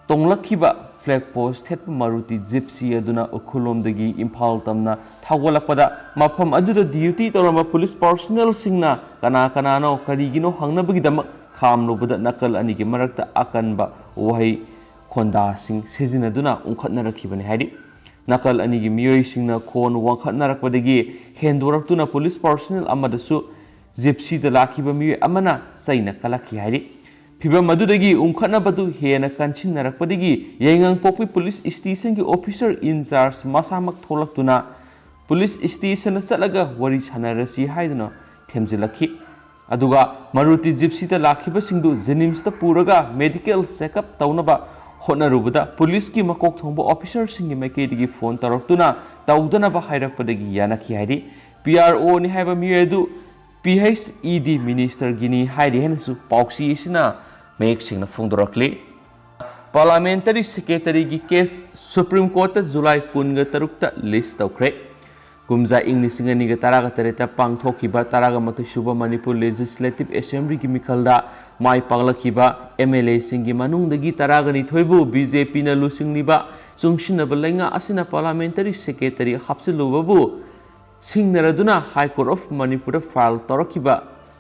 ꯇꯣꯡꯂꯛꯈꯤꯕ ꯐ꯭ꯂꯦꯒ ꯄꯣꯁ ꯊꯦꯠꯄ ꯃꯥꯔꯨꯇꯤ ꯖꯤꯞꯁꯤ ꯑꯗꯨꯅ ꯎꯈ꯭ꯔꯨꯜꯂꯣꯝꯗꯒꯤ ꯏꯝꯐꯥꯜ ꯇꯝꯅ ꯊꯧꯒꯠꯂꯛꯄꯗ ꯃꯐꯝ ꯑꯗꯨꯗ ꯗ꯭ꯌꯨꯇꯤ ꯇꯧꯔꯝꯕ ꯄꯨꯂꯤꯁ ꯄꯥꯔꯁꯣꯅꯦꯜꯁꯤꯡꯅ ꯀꯅꯥ ꯀꯅꯥꯅꯣ ꯀꯔꯤꯒꯤꯅꯣ ꯍꯪꯅꯕꯒꯤꯗꯃꯛ ꯈꯥꯝꯂꯨꯕꯗ ꯅꯥꯀꯜ ꯑꯅꯤꯒꯤ ꯃꯔꯛꯇ ꯑꯀꯟꯕ ꯋꯥꯍꯩ ꯈꯣꯟꯗꯥꯁꯤꯡ ꯁꯤꯖꯤꯟꯅꯗꯨꯅ ꯎꯪꯈꯠꯅꯔꯛꯈꯤꯕꯅꯤ ꯍꯥꯏꯔꯤ꯫ ꯅꯥꯀꯜ ꯑꯅꯤꯒꯤ ꯃꯤꯑꯣꯏꯁꯤꯡꯅ ꯈꯣꯟ ꯋꯥꯡꯈꯠꯅꯔꯛꯄꯗꯒꯤ ꯍꯦꯟꯗꯣꯔꯛꯇꯨꯅ ꯄꯨꯂꯤꯁ ꯄꯥꯔꯁꯣꯅꯦꯜ ꯑꯃꯗꯁꯨ ꯖꯤꯞꯁꯤꯗ ꯂꯥꯛꯈꯤꯕ ꯃꯤꯑꯣꯏ ꯑꯃꯅ ꯆꯩꯅ ꯀꯜꯂꯛꯈꯤ ꯍꯥꯏꯔꯤ꯫ ꯐꯤꯚꯝ ꯑꯗꯨꯗꯒꯤ ꯎꯪꯈꯠꯅꯕꯗꯨ ꯍꯦꯟꯅ ꯀꯟꯁꯤꯟꯅꯔꯛꯄꯗꯒꯤ ꯌꯥꯏꯉꯪꯄꯣꯛꯄꯤ ꯄꯨꯂꯤꯁ ꯁ꯭ꯇꯦꯁꯟꯒꯤ ꯑꯣꯐꯤꯁꯔ ꯏꯟꯆꯥꯔꯖ ꯃꯁꯥꯃꯛ ꯊꯣꯛꯂꯛꯇꯨꯅ ꯄꯨꯂꯤꯁ ꯁ꯭ꯇꯦꯁꯟꯗ ꯆꯠꯂꯒ ꯋꯥꯔꯤ ꯁꯥꯟꯅꯔꯁꯤ ꯍꯥꯏꯗꯨꯅ ꯊꯦꯝꯖꯤꯜꯂꯛꯈꯤ꯫ ꯑꯗꯨꯒ ꯃꯥꯔꯨꯇꯤ ꯖꯤꯞꯁꯤꯗ ꯂꯥꯛꯈꯤꯕꯁꯤꯡꯗꯨ ꯖꯦꯅꯤꯝꯁꯇ ꯄꯨꯔꯒ ꯃꯦꯗꯤꯀꯦꯜ ꯆꯦꯛꯑꯞ ꯇꯧꯅꯕ ꯍꯣꯠꯅꯔꯨꯕꯗ ꯄꯨꯂꯤꯁꯀꯤ ꯃꯀꯣꯛ ꯊꯣꯡꯕ ꯑꯣꯐꯤꯁꯔꯁꯤꯡꯒꯤ ꯃꯥꯏꯀꯩꯗꯒꯤ ꯐꯣꯟ ꯇꯧꯔꯛꯇꯨꯅ ꯇꯧꯗꯅꯕ ꯍꯥꯏꯔꯛꯄꯗꯒꯤ ꯌꯥꯅꯈꯤ ꯍꯥꯏꯔꯤ꯫ ꯄꯤ ꯑꯥꯔ ꯑꯣꯅꯤ ꯍꯥꯏꯕ ꯃꯤꯑꯣꯏ ꯑꯗꯨ ꯄꯤ ꯑꯩꯆ ꯏ ꯗꯤ ꯃꯤꯅꯤꯁꯇꯔꯒꯤꯅꯤ ꯍꯥꯏꯔꯤ ꯍꯥꯏꯅꯁꯨ ꯄꯥꯎꯆꯦ ꯑꯁꯤꯅ ꯃꯌꯦꯛ ꯁꯦꯡꯅ ꯐꯣꯡꯗꯣꯔꯛꯂꯤ꯫ ꯄꯥꯔꯂꯥꯃꯦꯟꯇꯔꯤ ꯁꯦꯀ꯭ꯔꯦꯇꯔꯤꯒꯤ ꯀꯦꯁ ꯁꯨꯄ꯭ꯔꯤꯝ ꯀꯣꯔꯠꯇ ꯖꯨꯂꯥꯏ ꯀꯨꯟꯒ ꯇꯔꯨꯛꯇ ꯂꯤꯁ ꯇꯧꯈ꯭ꯔꯦ꯫ ꯀꯨꯝꯖꯥ ꯏꯪ ꯂꯤꯁꯤꯡ ꯑꯅꯤꯒ ꯇꯔꯥꯒ ꯇꯔꯦꯠꯇ ꯄꯥꯡꯊꯣꯛꯈꯤꯕ ꯇꯔꯥꯒ ꯃꯥꯊꯣꯏ ꯁꯨꯕ ꯃꯅꯤꯄꯨꯔ ꯂꯦꯖꯤꯁꯂꯦꯇꯤꯚ ꯑꯦꯁꯦꯝꯕ꯭ꯂꯤꯒꯤ ꯃꯤꯈꯜꯗ ꯃꯥꯏ ꯄꯥꯛꯂꯛꯈꯤꯕ ꯑꯦꯝ ꯑꯦꯜ ꯑꯦꯁꯤꯡꯒꯤ ꯃꯅꯨꯡꯗꯒꯤ ꯇꯔꯥꯒ ꯅꯤꯊꯣꯏꯕꯨ ꯕꯤ ꯖꯦ ꯄꯤꯅ ꯂꯨꯆꯤꯡꯂꯤꯕ ꯆꯨꯡꯁꯤꯟꯅꯕ ꯂꯩꯉꯥꯛ ꯑꯁꯤꯅ ꯄꯥꯔꯂꯤꯌꯥꯃꯦꯟꯇꯔꯤ ꯁꯦꯀ꯭ꯔꯦꯇꯔꯤ ꯍꯥꯞꯆꯤꯜꯂꯨꯕꯕꯨ ꯁꯤꯡꯅꯔꯗꯨꯅ ꯍꯥꯏ ꯀꯣꯔꯠ ꯑꯣꯐ ꯃꯅꯤꯄꯨꯔꯗ ꯐꯥꯏꯜ ꯇꯧꯔꯛꯈꯤꯕ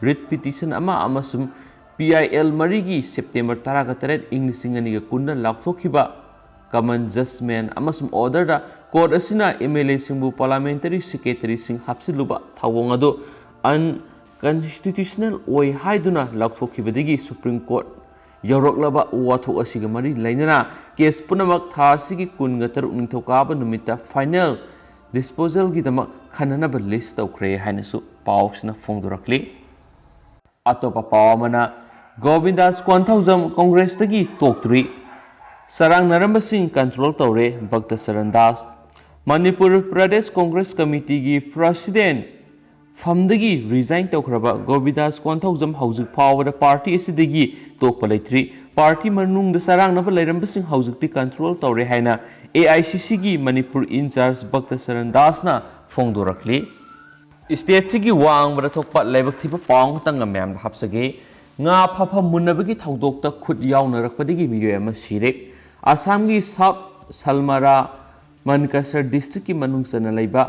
ꯔꯤꯠ ꯄꯤꯇꯤꯁꯟ ꯑꯃ ꯑꯃꯁꯨꯡ ꯄꯤ ꯑꯥꯏ ꯑꯦꯜ ꯃꯔꯤꯒꯤ ꯁꯦꯞꯇꯦꯝꯕꯔ ꯇꯔꯥꯒ ꯇꯔꯦꯠ ꯏꯪ ꯂꯤꯁꯤꯡ ꯑꯅꯤꯒ ꯀꯨꯟꯗ ꯂꯥꯎꯊꯣꯛꯈꯤꯕ ꯀꯃꯟ ꯖꯁꯃꯦꯟ ꯑꯃꯁꯨꯡ ꯑꯣꯔꯗꯔꯗ ꯀꯣꯔꯠ ꯑꯁꯤꯅ ꯑꯦꯝ ꯑꯦꯜ ꯑꯦꯁꯤꯡꯕꯨ ꯄꯥꯔꯂꯤꯌꯥꯃꯦꯟꯇꯔꯤ ꯁꯦꯀ꯭ꯔꯦꯇꯔꯤꯁꯤꯡ ꯍꯥꯞꯆꯤꯜꯂꯨꯕ ꯊꯧꯑꯣꯡ ꯑꯗꯨ ꯑꯟꯀꯟꯁꯇꯤꯇ꯭ꯌꯨꯁꯅꯦꯜ ꯑꯣꯏ ꯍꯥꯏꯗꯨꯅ ꯂꯥꯎꯊꯣꯛꯈꯤꯕꯗꯒꯤ ꯁꯨꯄ꯭ꯔꯤꯝ ꯀꯣꯔꯠ ꯌꯧꯔꯛꯂꯕ ꯋꯥꯊꯣꯛ ꯑꯁꯤꯒ ꯃꯔꯤ ꯂꯩꯅꯅ ꯀꯦꯁ ꯄꯨꯝꯅꯃꯛ ꯊꯥ ꯑꯁꯤꯒꯤ ꯀꯨꯟꯒ ꯇꯔꯨꯛ ꯅꯤꯡꯊꯧꯀꯥꯕ ꯅꯨꯃꯤꯠꯇ ꯐꯥꯏꯅꯦꯜ ꯗꯤꯁꯄꯣꯖꯦꯜꯒꯤꯗꯃꯛ ꯈꯟꯅꯅꯕ ꯂꯤꯁ ꯇꯧꯈ꯭ꯔꯦ ꯍꯥꯏꯅꯁꯨ ꯄꯥꯎꯁꯤꯅ ꯐꯣꯡꯗꯣꯔꯛꯂꯤ꯫ ꯑꯇꯣꯞꯄ ꯄꯥꯎ ꯑꯃꯅ, ꯒꯣꯕꯤꯟꯗꯥꯁ ꯀꯣꯟꯊꯧꯖꯝ ꯀꯣꯡꯒ꯭ꯔꯦꯁꯇꯒꯤ ꯇꯣꯛꯇ꯭ꯔꯤ, ꯆꯔꯥꯡꯅꯔꯝꯕꯁꯤꯡ ꯀꯟꯇ꯭ꯔꯣꯜ ꯇꯧꯔꯦ, ꯚꯛꯇ ꯆꯔꯟ ꯗꯥꯁ꯫ ꯃꯅꯤꯄꯨꯔ ꯄ꯭ꯔꯗꯦꯁ ꯀꯣꯡꯒ꯭ꯔꯦꯁ ꯀꯃꯤꯇꯤꯒꯤ ꯄ꯭ꯔꯁꯤꯗꯦꯟ ꯐꯝꯗꯒꯤ ꯔꯤꯖꯥꯏꯟ ꯇꯧꯈ꯭ꯔꯕ ꯒꯣꯕꯤꯟꯗꯥꯁ ꯀꯣꯟꯊꯧꯖꯝ ꯍꯧꯖꯤꯛ ꯐꯥꯎꯕꯗ ꯄꯥꯔꯇꯤ ꯑꯁꯤꯗꯒꯤ ꯇꯣꯛꯄ ꯂꯩꯇ꯭ꯔꯤ꯫ ꯄꯥꯔꯇꯤ ꯃꯅꯨꯡꯗ ꯆꯔꯥꯡꯅꯕ ꯂꯩꯔꯝꯕꯁꯤꯡ ꯍꯧꯖꯤꯛꯇꯤ ꯀꯟꯇ꯭ꯔꯣꯜ ꯇꯧꯔꯦ ꯍꯥꯏꯅ ꯑꯦ ꯑꯥꯏ ꯁꯤ ꯁꯤꯒꯤ ꯃꯅꯤꯄꯨꯔ ꯏꯟꯆꯥꯔꯖ ꯚꯛꯇ ꯆꯔꯟ ꯗꯥꯁꯅ ꯐꯣꯡꯗꯣꯔꯛꯂꯤ꯫ ꯁ꯭ꯇꯦꯠꯁꯤꯒꯤ ꯋꯥꯡꯃꯗ ꯊꯣꯛꯄ ꯂꯥꯏꯕꯛ ꯊꯤꯕ ꯄꯥꯎ ꯑꯃꯈꯛꯇꯪꯒ ꯃꯌꯥꯝꯗ ꯍꯥꯞꯆꯒꯦ꯫ ꯉꯥ ꯐꯥꯐꯝ ꯃꯨꯟꯅꯕꯒꯤ ꯊꯧꯗꯣꯛꯇ ꯈꯨꯠ ꯌꯥꯎꯅꯔꯛꯄꯗꯒꯤ ꯃꯤꯑꯣꯏ ꯑꯃ ꯁꯤꯔꯦ꯫ ꯑꯁꯥꯝꯒꯤ ꯁꯕ ꯁꯜꯃꯥꯔꯥ ꯃꯟꯀꯁꯔ ꯗꯤꯁꯇ꯭ꯔꯤꯛꯀꯤ ꯃꯅꯨꯡ ꯆꯟꯅ ꯂꯩꯕ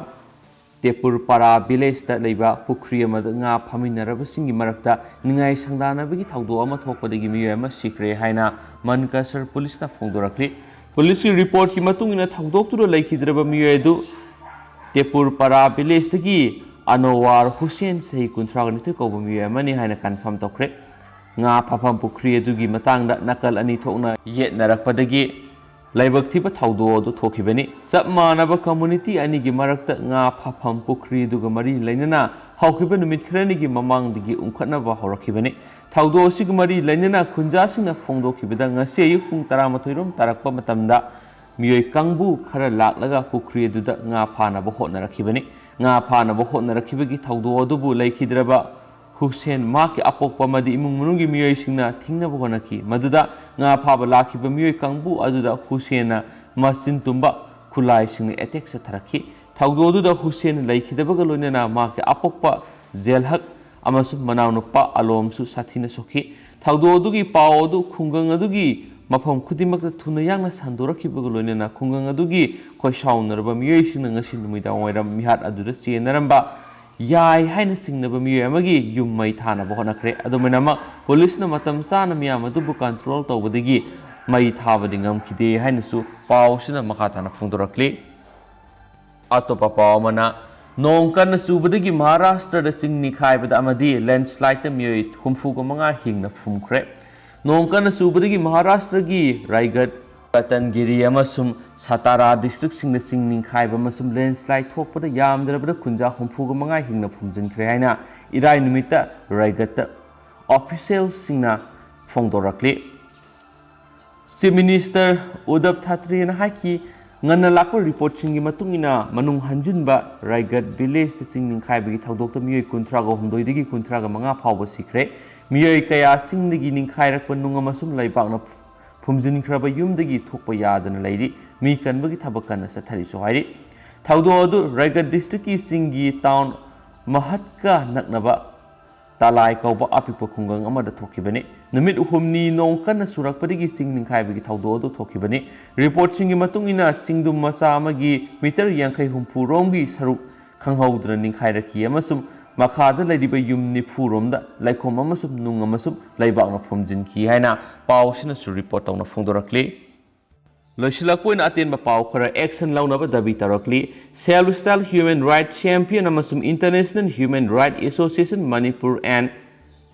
ꯇꯦꯄꯨꯔ ꯄꯥꯔꯥ ꯚꯤꯂꯦꯖꯇ ꯂꯩꯕ ꯄꯨꯈ꯭ꯔꯤ ꯑꯃꯗ ꯉꯥ ꯐꯥꯃꯤꯟꯅꯔꯕꯁꯤꯡꯒꯤ ꯃꯔꯛꯇ ꯅꯤꯡꯉꯥꯏ ꯁꯪꯗꯥꯅꯕꯒꯤ ꯊꯧꯗꯣꯛ ꯑꯃ ꯊꯣꯛꯄꯗꯒꯤ ꯃꯤꯑꯣꯏ ꯑꯃ ꯁꯤꯈ꯭ꯔꯦ ꯍꯥꯏꯅ ꯃꯟꯀꯁꯔ ꯄꯨꯂꯤꯁꯅ ꯐꯣꯡꯗꯣꯔꯛꯂꯤ꯫ ꯄꯨꯂꯤꯁꯀꯤ ꯔꯤꯄꯣꯔꯠꯀꯤ ꯃꯇꯨꯡ ꯏꯟꯅ ꯊꯧꯗꯣꯛꯇꯨꯗ ꯂꯩꯈꯤꯗ꯭ꯔꯕ ꯃꯤꯑꯣꯏ ꯑꯗꯨ ꯇꯦꯄꯨꯔ ꯄꯥꯔꯥ ꯚꯤꯂꯦꯖꯇꯒꯤ ꯑꯅꯣꯋꯥꯔ ꯍꯨꯁꯦꯟ, ꯆꯍꯤ ꯀꯨꯟꯊ꯭ꯔꯥꯒ ꯅꯤꯊꯣꯏ ꯀꯧꯕ ꯃꯤꯑꯣꯏ ꯑꯃꯅꯤ ꯍꯥꯏꯅ ꯀꯟꯐꯥꯔꯝ ꯇꯧꯈ꯭ꯔꯦ꯫ ꯉꯥ ꯐꯥꯐꯝ ꯄꯨꯈ꯭ꯔꯤ ꯑꯗꯨꯒꯤ ꯃꯇꯥꯡꯗ ꯅꯥꯀꯜ ꯑꯅꯤ ꯊꯣꯛꯅ ꯌꯦꯠꯅꯔꯛꯄꯗꯒꯤ ꯂꯥꯏꯕꯛ ꯊꯤꯕ ꯊꯧꯗꯣꯛ ꯑꯗꯨ ꯊꯣꯛꯈꯤꯕꯅꯤ꯫ ꯆꯞ ꯃꯥꯟꯅꯕ ꯀꯝꯃꯨꯅꯤꯇꯤ ꯑꯅꯤꯒꯤ ꯃꯔꯛꯇ ꯉꯥ ꯐꯥꯐꯝ ꯄꯨꯈ꯭ꯔꯤ ꯑꯗꯨꯒ ꯃꯔꯤ ꯂꯩꯅꯅ ꯍꯧꯈꯤꯕ ꯅꯨꯃꯤꯠ ꯈꯔꯅꯤꯒꯤ ꯃꯃꯥꯡꯗꯒꯤ ꯎꯪꯈꯠꯅꯕ ꯍꯧꯔꯛꯈꯤꯕꯅꯤ꯫ ꯊꯧꯗꯣꯛ ꯑꯁꯤꯒ ꯃꯔꯤ ꯂꯩꯅꯅ ꯈꯨꯟꯖꯥꯁꯤꯡꯅ ꯐꯣꯡꯗꯣꯛꯈꯤꯕꯗ, ꯉꯁꯤ ꯑꯌꯨꯛ ꯄꯨꯡ ꯇꯔꯥꯃꯥꯊꯣꯏ ꯔꯣꯝ ꯇꯥꯔꯛꯄ ꯃꯇꯝꯗ ꯃꯤꯑꯣꯏ ꯀꯥꯡꯕꯨ ꯈꯔ ꯂꯥꯛꯂꯒ ꯄꯨꯈ꯭ꯔꯤ ꯑꯗꯨꯗ ꯉꯥ ꯐꯥꯅꯕ ꯍꯣꯠꯅꯔꯛꯈꯤꯕꯅꯤ꯫ ꯉꯥ ꯐꯥꯅꯕ ꯍꯣꯠꯅꯔꯛꯈꯤꯕꯒꯤ ꯊꯧꯗꯣꯛ ꯑꯗꯨꯕꯨ ꯂꯩꯈꯤꯗ꯭ꯔꯕ ꯍꯨꯁꯦꯟ ꯃꯍꯥꯛꯀꯤ ꯑꯄꯣꯛꯄ ꯑꯃꯗꯤ ꯏꯃꯨꯡ ꯃꯅꯨꯡꯒꯤ ꯃꯤꯑꯣꯏꯁꯤꯡꯅ ꯊꯤꯡꯅꯕ ꯍꯣꯠꯅꯈꯤ꯫ ꯃꯗꯨꯗ ꯉꯥ ꯐꯥꯕ ꯂꯥꯛꯈꯤꯕ ꯃꯤꯑꯣꯏ ꯀꯥꯡꯕꯨ ꯑꯗꯨꯗ ꯍꯨꯁꯦꯟꯅ ꯃꯆꯤꯟ ꯇꯨꯝꯕ ꯈꯨꯠꯂꯥꯏꯁꯤꯡꯅ ꯑꯦꯇꯦꯛ ꯆꯠꯊꯔꯛꯈꯤ꯫ ꯊꯧꯗꯣꯛ ꯑꯗꯨꯗ ꯍꯨꯁꯦꯟ ꯂꯩꯈꯤꯗꯕꯒ ꯂꯣꯏꯅꯅ ꯃꯍꯥꯛꯀꯤ ꯑꯄꯣꯛꯄ ꯖꯦꯜꯍꯛ ꯑꯃꯁꯨꯡ ꯃꯅꯥꯎꯅꯨꯄꯥ ꯑꯂꯣꯝꯁꯨ ꯁꯥꯊꯤꯅ ꯁꯣꯛꯈꯤ꯫ ꯊꯧꯗꯣꯛ ꯑꯗꯨꯒꯤ ꯄꯥꯎ ꯑꯗꯨ ꯈꯨꯡꯒꯪ ꯑꯗꯨꯒꯤ ꯃꯐꯝ ꯈꯨꯗꯤꯡꯃꯛꯇ ꯊꯨꯅ ꯌꯥꯡꯅ ꯁꯟꯗꯣꯔꯛꯈꯤꯕꯒ ꯂꯣꯏꯅꯅ ꯈꯨꯡꯒꯪ ꯑꯗꯨꯒꯤ ꯈꯣꯏꯁꯥꯎꯅꯔꯕ ꯃꯤꯑꯣꯏꯁꯤꯡꯅ ꯉꯁꯤ ꯅꯨꯃꯤꯗꯥꯡ ꯋꯥꯏꯔꯝ ꯃꯤꯍꯥꯠ ꯑꯗꯨꯗ ꯆꯦꯟꯅꯔꯝꯕ ꯌꯥꯏ ꯍꯥꯏꯅ ꯆꯤꯡꯅꯕ ꯃꯤꯑꯣꯏ ꯑꯃꯒꯤ ꯌꯨꯝ ꯃꯩ ꯊꯥꯅꯕ ꯍꯣꯠꯅꯈ꯭ꯔꯦ꯫ ꯑꯗꯨꯃꯥꯏꯅꯃꯛ ꯄꯨꯂꯤꯁꯅ ꯃꯇꯝ ꯆꯥꯅ ꯃꯤꯌꯥꯝ ꯑꯗꯨꯕꯨ ꯀꯟꯇ꯭ꯔꯣꯜ ꯇꯧꯕꯗꯒꯤ ꯃꯩ ꯊꯥꯕꯗꯤ ꯉꯝꯈꯤꯗꯦ ꯍꯥꯏꯅꯁꯨ ꯄꯥꯎ ꯑꯁꯤꯅ ꯃꯈꯥ ꯇꯥꯅ ꯐꯣꯡꯗꯣꯔꯛꯂꯤ꯫ ꯑꯇꯣꯞꯄ ꯄꯥꯎ ꯑꯃꯅ, ꯅꯣꯡ ꯀꯟꯅ ꯆꯨꯕꯗꯒꯤ ꯃꯍꯥꯔꯥꯁꯇ꯭ꯔꯗ ꯆꯤꯡ ꯅꯤꯡꯈꯥꯏꯕꯗ ꯑꯃꯗꯤ ꯂꯦꯟꯁ꯭ꯂꯥꯏꯗꯇ ꯃꯤꯑꯣꯏ ꯍꯨꯝꯐꯨꯒ ꯃꯉꯥ ꯍꯤꯡꯅ ꯐꯨꯝꯈ꯭ꯔꯦ꯫ ꯅꯣꯡ ꯀꯟꯅ ꯆꯨꯕꯗꯒꯤ ꯃꯍꯥꯔꯥꯁꯇ꯭ꯔꯒꯤ ꯔꯥꯏꯒꯗ, ꯔꯇꯟꯒꯤꯔꯤ ꯑꯃꯁꯨꯡ ꯁꯇꯥꯔꯥ ꯗꯤꯁꯇ꯭ꯔꯤꯛꯁꯤꯡꯗ ꯆꯤꯡ ꯅꯤꯡꯈꯥꯏꯕ ꯑꯃꯁꯨꯡ ꯂꯦꯟꯁ꯭ꯂꯥꯏꯗ ꯊꯣꯛꯄꯗ ꯌꯥꯝꯗ꯭ꯔꯕꯗ ꯈꯨꯟꯖꯥ ꯍꯨꯝꯐꯨꯒ ꯃꯉꯥ ꯍꯤꯡꯅ ꯐꯨꯝꯖꯤꯟꯈ꯭ꯔꯦ ꯍꯥꯏꯅ ꯏꯔꯥꯏ ꯅꯨꯃꯤꯠꯇ ꯔꯥꯏꯒꯗꯇ ꯑꯣꯐꯤꯁꯤꯌꯦꯜꯁꯤꯡꯅ ꯐꯣꯡꯗꯣꯔꯛꯂꯤ꯫ ꯆꯤꯐ ꯃꯤꯅꯤꯁꯇꯔ ꯎꯗꯕ ꯊꯥꯇ꯭ꯔꯦꯅ ꯍꯥꯏꯈꯤ, ꯉꯟꯅ ꯂꯥꯛꯄ ꯔꯤꯄꯣꯔꯠꯁꯤꯡꯒꯤ ꯃꯇꯨꯡ ꯏꯟꯅ ꯃꯅꯨꯡ ꯍꯟꯖꯤꯟꯕ ꯔꯥꯏꯒꯗ ꯚꯤꯂꯦꯖꯇ ꯆꯤꯡ ꯅꯤꯡꯈꯥꯏꯕꯒꯤ ꯊꯧꯗꯣꯛꯇ ꯃꯤꯑꯣꯏ ꯀꯨꯟꯊ꯭ꯔꯥꯒ ꯍꯨꯝꯗꯣꯏꯗꯒꯤ ꯀꯨꯟꯊ꯭ꯔꯥꯒ ꯃꯉꯥ ꯐꯥꯎꯕ ꯁꯤꯈ꯭ꯔꯦ꯫ ꯃꯤꯑꯣꯏ ꯀꯌꯥ ꯆꯤꯡꯗꯒꯤ ꯅꯤꯡꯈꯥꯏꯔꯛꯄ ꯅꯨꯡ ꯑꯃꯁꯨꯡ ꯂꯩꯕꯥꯛꯅ ꯐꯨꯝꯖꯤꯟꯈ꯭ꯔꯕ ꯌꯨꯝꯗꯒꯤ ꯊꯣꯛꯄ ꯌꯥꯗꯅ ꯂꯩꯔꯤ꯫ ꯃꯤ ꯀꯟꯕꯒꯤ ꯊꯕꯛ ꯀꯟꯅ ꯆꯠꯊꯔꯤꯁꯨ ꯍꯥꯏꯔꯤ꯫ ꯊꯧꯗꯣꯛ ꯑꯗꯨ ꯔꯥꯏꯒꯗ ꯗꯤꯁꯇ꯭ꯔꯤꯛꯀꯤ ꯆꯤꯡꯒꯤ ꯇꯥꯎꯟ ꯃꯍꯠꯀ ꯅꯛꯅꯕ ꯇꯂꯥꯏ ꯀꯧꯕ ꯑꯄꯤꯛꯄ ꯈꯨꯡꯒꯪ ꯑꯃꯗ ꯊꯣꯛꯈꯤꯕꯅꯤ꯫ ꯅꯨꯃꯤꯠ ꯍꯨꯝꯅꯤ ꯅꯣꯡ ꯀꯟꯅ ꯆꯨꯔꯛꯄꯗꯒꯤ ꯆꯤꯡ ꯅꯤꯡꯈꯥꯏꯕꯒꯤ ꯊꯧꯗꯣꯛ ꯑꯗꯨ ꯊꯣꯛꯈꯤꯕꯅꯤ꯫ ꯔꯤꯄꯣꯔꯠꯁꯤꯡꯒꯤ ꯃꯇꯨꯡ ꯏꯟꯅ, ꯆꯤꯡꯗꯨꯝ ꯃꯆꯥ ꯑꯃꯒꯤ ꯃꯤꯇꯔ ꯌꯥꯡꯈꯩ ꯍꯨꯝꯐꯨ ꯔꯣꯝꯒꯤ ꯁꯔꯨꯛ ꯈꯪꯍꯧꯗꯅ ꯅꯤꯡꯈꯥꯏꯔꯛꯈꯤ ꯑꯃꯁꯨꯡ ꯃꯈꯥꯗ ꯂꯩꯔꯤꯕ ꯌꯨꯝ ꯅꯤꯐꯨ ꯔꯣꯝꯗ ꯂꯩꯈꯣꯝ ꯑꯃꯁꯨꯡ ꯅꯨꯡ ꯑꯃꯁꯨꯡ ꯂꯩꯕꯥꯛꯅ ꯐꯨꯝꯖꯤꯟꯈꯤ ꯍꯥꯏꯅ ꯄꯥꯎ ꯑꯁꯤꯅꯁꯨ ꯔꯤꯄꯣꯔꯠ ꯇꯧꯅ ꯐꯣꯡꯗꯣꯔꯛꯂꯤ꯫ ꯂꯣꯏꯁꯤꯜꯂꯛꯄ ꯑꯣꯏꯅ ꯑꯇꯦꯟꯕ ꯄꯥꯎ ꯈꯔ ꯑꯦꯛꯁꯟ ꯂꯧꯅꯕ Dhabi ꯇꯧꯔꯛꯂꯤ꯫ Self Style Human Right Champion ꯑꯃꯁꯨꯡ International Human Right Association Manipur and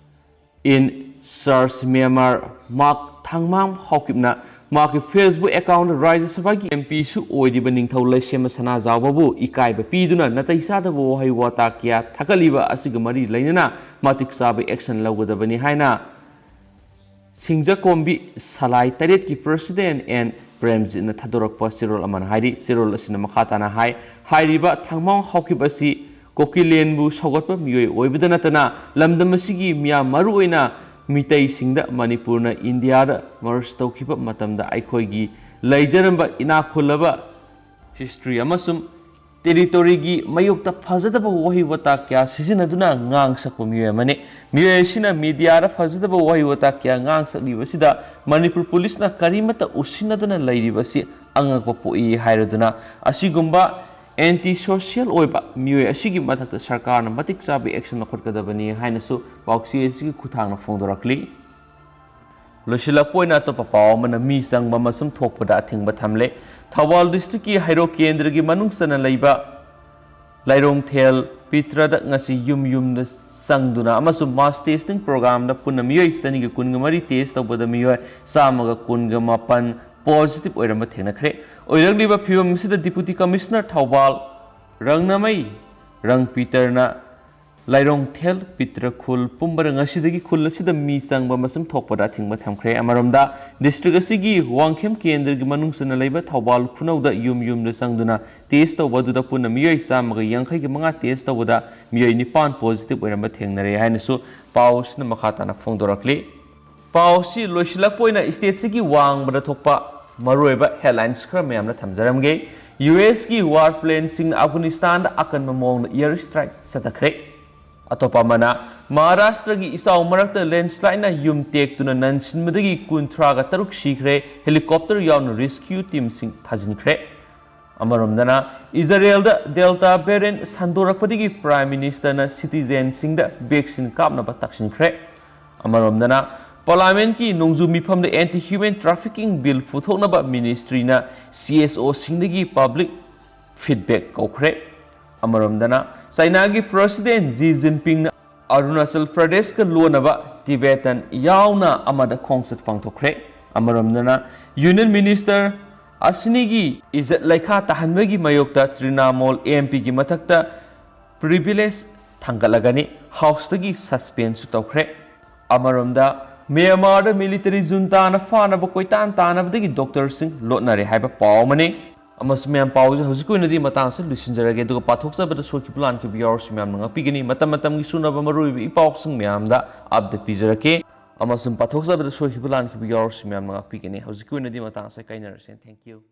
in Charge Myanmar ꯃꯥꯔꯛ ꯊꯥꯡꯃꯥꯡ ꯍꯥꯎꯀꯤꯞꯅ ꯃꯍꯥꯛꯀꯤ Facebook account ꯔꯥꯖ꯭ꯌ ꯁꯚꯥꯒꯤ MP ꯁꯨ ꯑꯣꯏꯔꯤꯕ ꯅꯤꯡꯊꯧ ꯂꯩꯁꯦꯝꯕ ꯁꯅꯥꯖꯥꯎꯕꯕꯨ ꯏꯀꯥꯏꯕ ꯄꯤꯗꯨꯅ ꯅꯥꯇꯩ ꯆꯥꯗꯕ ꯋꯥꯍꯩ ꯋꯥꯇꯥ ꯀꯌꯥ ꯊꯥꯒꯠꯂꯤꯕ ꯑꯁꯤꯒ ꯃꯔꯤ ꯂꯩꯅꯅ ꯃꯇꯤꯛ ꯆꯥꯕ ꯑꯦꯛꯁꯟ ꯂꯧꯒꯗꯕꯅꯤ ꯍꯥꯏꯅ ꯁꯤꯡꯖꯀꯣꯝꯕꯤ ꯁꯂꯥꯏ ꯇꯔꯦꯠꯀꯤ president ꯑꯦꯟ ꯄ꯭ꯔꯦꯝꯖꯤꯠꯅ ꯊꯥꯗꯣꯔꯛꯄ ꯆꯦꯔꯣꯜ ꯑꯃꯅ ꯍꯥꯏꯔꯤ꯫ ꯆꯦꯔꯣꯜ ꯑꯁꯤꯅ ꯃꯈꯥ ꯇꯥꯅ ꯍꯥꯏ, ꯍꯥꯏꯔꯤꯕ ꯊꯥꯡꯃꯥꯡ ꯍꯥꯎꯀꯤꯞ ꯑꯁꯤ ꯀꯨꯀꯤꯂꯦꯟꯕꯨ ꯁꯧꯒꯠꯄ ꯃꯤꯑꯣꯏ ꯑꯣꯏꯕꯗ ꯅꯠꯇꯅ ꯂꯝꯗꯝ ꯑꯁꯤꯒꯤ ꯃꯤꯌꯥꯝ, ꯃꯔꯨꯑꯣꯏꯅ ꯃꯤꯇꯩꯁꯤꯡꯗ ꯃꯅꯤꯄꯨꯔꯅ ꯏꯟꯗꯤꯌꯥꯗ merge ꯇꯧꯈꯤꯕ ꯃꯇꯝꯗ ꯑꯩꯈꯣꯏꯒꯤ ꯂꯩꯖꯔꯝꯕ ꯏꯅꯥꯛ ꯈꯨꯜꯂꯕ history ꯑꯃꯁꯨꯡ ꯇꯦꯔꯤꯇꯣꯔꯤꯒꯤ ꯃꯥꯌꯣꯛꯇ ꯐꯖꯗꯕ ꯋꯥꯍꯩ ꯋꯥꯇꯥ ꯀꯌꯥ ꯁꯤꯖꯤꯟꯅꯗꯨꯅ ꯉꯥꯡ ꯁꯛꯄ ꯃꯤꯑꯣꯏ ꯑꯃꯅꯤ꯫ ꯃꯤꯑꯣꯏ ꯑꯁꯤꯅ ꯃꯤꯗꯤꯌꯥꯗ ꯐꯖꯗꯕ ꯋꯥꯍꯩ ꯋꯥꯇꯥ ꯀꯌꯥ ꯉꯥꯡ ꯁꯛꯂꯤꯕꯁꯤꯗ ꯃꯅꯤꯄꯨꯔ ꯄꯨꯂꯤꯁꯅ ꯀꯔꯤꯃꯠꯇ ꯎꯁꯤꯟꯅꯗꯅ ꯂꯩꯔꯤꯕꯁꯤ ꯑꯉꯛꯄ ꯄꯣꯛꯏ ꯍꯥꯏꯔꯗꯨꯅ ꯑꯁꯤꯒꯨꯝꯕ ꯑꯦꯟꯇꯤ ꯁꯣꯁꯤꯌꯦꯜ ꯑꯣꯏꯕ ꯃꯤꯑꯣꯏ ꯑꯁꯤꯒꯤ ꯃꯊꯛꯇ ꯁꯔꯀꯥꯔꯅ ꯃꯇꯤꯛ ꯆꯥꯕ ꯑꯦꯛꯁꯟ ꯂꯧꯈꯠꯀꯗꯕꯅꯤ ꯍꯥꯏꯅꯁꯨ ꯄꯥꯎꯆꯦ ꯑꯁꯤꯒꯤ ꯈꯨꯠꯊꯥꯡꯅ ꯐꯣꯡꯗꯣꯔꯛꯂꯤ꯫ ꯂꯣꯏꯁꯤꯜꯂꯛꯄ ꯑꯣꯏꯅ ꯑꯇꯣꯞꯄ ꯄꯥꯎ ꯑꯃꯅ ꯃꯤ ꯆꯪꯕ ꯑꯃꯁꯨꯡ ꯊꯣꯛꯄꯗ ꯑꯊꯤꯡꯕ ꯊꯝꯂꯦ꯫ ꯊꯧꯕꯥꯜ ꯗꯤꯁꯇ꯭ꯔꯤꯛꯀꯤ ꯍꯩꯔꯣꯛ ꯀꯦꯟꯗ꯭ꯔꯒꯤ ꯃꯅꯨꯡ ꯆꯟꯅ ꯂꯩꯕ ꯂꯥꯏꯔꯣꯡꯊꯦꯜ ꯄꯤꯇ꯭ꯔꯗ ꯉꯁꯤ ꯌꯨꯝ ꯌꯨꯝꯗ ꯆꯪꯗꯨꯅ ꯑꯃꯁꯨꯡ ꯃꯥꯁ ꯇꯦꯁꯇꯤꯡ ꯄ꯭ꯔꯣꯒ꯭ꯔꯥꯝꯗ ꯄꯨꯟꯅ ꯃꯤꯑꯣꯏ ꯆꯅꯤꯒ ꯀꯨꯟꯒ ꯃꯔꯤ ꯇꯦꯁ ꯇꯧꯕꯗ ꯃꯤꯑꯣꯏ ꯆꯥꯝꯃꯒ ꯀꯨꯟꯒ ꯃꯥꯄꯟ ꯄꯣꯖꯤꯇꯤꯚ ꯑꯣꯏꯔꯝꯕ ꯊꯦꯡꯅꯈ꯭ꯔꯦ꯫ ꯑꯣꯏꯔꯛꯂꯤꯕ ꯐꯤꯕꯝ ꯑꯁꯤꯗ ꯗꯤꯄꯨꯇꯤ ꯀꯃꯤꯁꯅꯔ ꯊꯧꯕꯥꯜ ꯔꯪꯅꯃꯩ ꯔꯪ ꯄꯤꯇꯔꯅ ꯂꯥꯏꯔꯣꯡꯊꯦꯜ ꯄꯤꯇ꯭ꯔ ꯈꯨꯜ ꯄꯨꯝꯕꯗ ꯉꯁꯤꯗꯒꯤ ꯈꯨꯜ ꯑꯁꯤꯗ ꯃꯤ ꯆꯪꯕ ꯑꯃꯁꯨꯡ ꯊꯣꯛꯄꯗ ꯑꯊꯤꯡꯕ ꯊꯝꯈ꯭ꯔꯦ꯫ ꯑꯃꯔꯣꯝꯗ, ꯗꯤꯁꯇ꯭ꯔꯤꯛ ꯑꯁꯤꯒꯤ ꯋꯥꯡꯈꯦꯝ ꯀꯦꯟꯗ꯭ꯔꯒꯤ ꯃꯅꯨꯡ ꯆꯟꯅ ꯂꯩꯕ ꯊꯧꯕꯥꯜ ꯈꯨꯅꯧꯗ ꯌꯨꯝ ꯌꯨꯝꯗ ꯆꯪꯗꯨꯅ ꯇꯦꯁ ꯇꯧꯕ ꯑꯗꯨꯗ ꯄꯨꯟꯅ ꯃꯤꯑꯣꯏ ꯆꯥꯝꯃꯒ ꯌꯥꯡꯈꯩꯒ ꯃꯉꯥ ꯇꯦꯁ ꯇꯧꯕꯗ ꯃꯤꯑꯣꯏ ꯅꯤꯄꯥꯟ ꯄꯣꯖꯤꯇꯤꯚ ꯑꯣꯏꯔꯝꯕ ꯊꯦꯡꯅꯔꯦ ꯍꯥꯏꯅꯁꯨ ꯄꯥꯎ ꯑꯁꯤꯅ ꯃꯈꯥ ꯇꯥꯅ ꯐꯣꯡꯗꯣꯔꯛꯂꯤ꯫ ꯄꯥꯎ ꯑꯁꯤ ꯂꯣꯏꯁꯤꯜꯂꯛꯄ ꯑꯣꯏꯅ ꯁ꯭ꯇꯦꯠꯁꯤꯒꯤ ꯋꯥꯡꯃꯗ ꯊꯣꯛꯄ ꯃꯔꯨꯑꯣꯏꯕ ꯍꯦꯗꯂꯥꯏꯟꯁ ꯈꯔ ꯃꯌꯥꯝꯅ ꯊꯝꯖꯔꯝꯒꯦ꯫ ꯌꯨ ꯑꯦꯁꯀꯤ ꯋꯥꯔ ꯄ꯭ꯂꯦꯟꯁꯤꯡꯅ ꯑꯐꯒꯥꯅꯤꯁꯇꯥꯟꯗ ꯑꯀꯟꯕ ꯃꯑꯣꯡꯗ ꯑꯦꯌꯔ ꯁ꯭ꯇ꯭ꯔꯥꯏꯛ ꯆꯠꯊꯈ꯭ꯔꯦ꯫ ꯑꯇꯣꯞꯄ ꯑꯃꯅ, ꯃꯍꯥꯔꯥꯁꯇ꯭ꯔꯒꯤ ꯏꯆꯥꯎ ꯃꯔꯛꯇ ꯂꯦꯟꯁ꯭ꯂꯥꯏꯠꯅ ꯌꯨꯝ ꯇꯦꯛꯇꯨꯅ ꯅꯟ ꯁꯤꯟꯕꯗꯒꯤ ꯀꯨꯟꯊ꯭ꯔꯥꯒ ꯇꯔꯨꯛ ꯁꯤꯈ꯭ꯔꯦ, ꯍꯦꯂꯤꯀꯣꯞꯇꯔ ꯌꯥꯎꯅ ꯔꯦꯁꯀ꯭ꯌꯨ ꯇꯤꯝꯁꯤꯡ ꯊꯥꯖꯤꯟꯈ꯭ꯔꯦ꯫ ꯑꯃꯔꯣꯝꯗꯅ, ꯏꯖꯔꯦꯜꯗ ꯗꯦꯜꯇꯥ ꯚꯦꯔꯤꯌꯦꯟꯠ ꯁꯟꯗꯣꯔꯛꯄꯗꯒꯤ ꯄ꯭ꯔꯥꯏꯝ ꯃꯤꯅꯤꯁꯇꯔꯅ ꯁꯤꯇꯤꯖꯦꯟꯁꯤꯡꯗ ꯚꯦꯛꯁꯤꯟ ꯀꯥꯞꯅꯕ ꯇꯛꯁꯤꯟꯈ꯭ꯔꯦ꯫ ꯑꯃꯔꯣꯝꯗꯅ, ꯄꯥꯔꯂꯥꯃꯦꯟꯠꯀꯤ ꯅꯣꯡꯖꯨ ꯃꯤꯐꯝꯗ ꯑꯦꯟꯇꯤ ꯍ꯭ꯌꯨꯃꯦꯟ ꯇ꯭ꯔꯥꯐꯤꯀꯤꯡ ꯕꯤꯜ ꯄꯨꯊꯣꯛꯅꯕ ꯃꯤꯅꯤꯁꯇ꯭ꯔꯤꯅ ꯁꯤ ꯑꯦꯁ ꯑꯣꯁꯤꯡꯗꯒꯤ ꯄꯕ꯭ꯂꯤꯛ ꯐꯤꯗꯕꯦꯛ ꯀꯧꯈ꯭ꯔꯦ꯫ ꯑꯃꯔꯣꯝꯗꯅ, ꯆꯥꯏꯅꯥꯒꯤ ꯄ꯭ꯔꯁꯤꯗꯦꯟꯠ ꯖꯤ ꯖꯤꯟꯄꯤꯡꯅ ꯑꯔꯨꯅꯥꯆꯜ ꯄ꯭ꯔꯗꯦꯁꯀ ꯂꯣꯟꯅꯕ ꯇꯤꯕꯦꯇꯟ ꯌꯥꯎꯅ ꯑꯃꯗ ꯈꯣꯡꯆꯠ ꯄꯥꯡꯊꯣꯛꯈ꯭ꯔꯦ꯫ ꯑꯃꯔꯣꯝꯗꯅ, ꯌꯨꯅꯤꯌꯟ ꯃꯤꯅꯤꯁꯇꯔ ꯑꯁꯤꯅꯤꯒꯤ ꯏꯖꯠ ꯂꯩꯈꯥ ꯇꯥꯍꯟꯕꯒꯤ ꯃꯥꯌꯣꯛꯇ ꯇ꯭ꯔꯤꯅꯥꯃꯣꯜ ꯑꯦꯝ ꯄꯤꯒꯤ ꯃꯊꯛꯇ ꯄ꯭ꯔꯤꯚꯤꯂꯦꯖ ꯊꯥꯡꯒꯠꯂꯒꯅꯤ, ꯍꯥꯎꯁꯇꯒꯤ ꯁꯁꯄꯦꯟꯁꯨ ꯇꯧꯈ꯭ꯔꯦ꯫ ꯑꯃꯔꯣꯝꯗ, ꯃ꯭ꯌꯥꯟꯃꯥꯔꯗ ꯃꯤꯂꯤꯇꯔꯤ ꯖꯨꯟꯇꯥꯅ ꯐꯥꯅꯕ ꯀꯣꯏꯇꯥꯟ ꯇꯥꯟꯅꯕꯗꯒꯤ ꯗꯣꯛꯇꯔꯁꯤꯡ ꯂꯣꯠꯅꯔꯦ ꯍꯥꯏꯕ ꯄꯥꯎ ꯑꯃꯅꯤ꯫ ꯑꯃꯁꯨꯡ ꯃꯌꯥꯝ, ꯄꯥꯎꯁꯦ ꯍꯧꯖꯤꯛꯀꯤ ꯑꯣꯏꯅꯗꯤ ꯃꯇꯥꯡ ꯑꯁꯤꯗ ꯂꯣꯏꯁꯤꯟꯖꯔꯒꯦ, ꯑꯗꯨꯒ ꯄꯥꯊꯣꯛꯆꯕꯗ ꯁꯣꯏꯈꯤꯕ ꯂꯥꯟꯈꯤꯕ ꯌꯥꯎꯔꯁꯨ ꯃꯌꯥꯝꯅ ꯉꯥꯛꯄꯤꯒꯅꯤ꯫ ꯃꯇꯝ ꯃꯇꯝꯒꯤ ꯁꯨꯅꯕ ꯃꯔꯨꯑꯣꯏꯕ ꯏ ꯄꯥꯎꯁꯤꯡ ꯃꯌꯥꯝꯗ ꯑꯞꯗꯦꯠ ꯄꯤꯖꯔꯛꯀꯦ꯫ ꯑꯃꯁꯨꯡ ꯄꯥꯊꯣꯛꯆꯕꯗ ꯁꯣꯏꯈꯤꯕ ꯂꯥꯟꯈꯤꯕ ꯌꯥꯎꯔꯁꯨ ꯃꯌꯥꯝꯅ ꯉꯥꯛꯄꯤꯒꯅꯤ꯫ ꯍꯧꯖꯤꯛꯀꯤ ꯑꯣꯏꯅꯗꯤ ꯃꯇꯥꯡ ꯑꯁꯤꯗ ꯀꯥꯏꯅꯔꯁꯦ꯫ Thank you꯫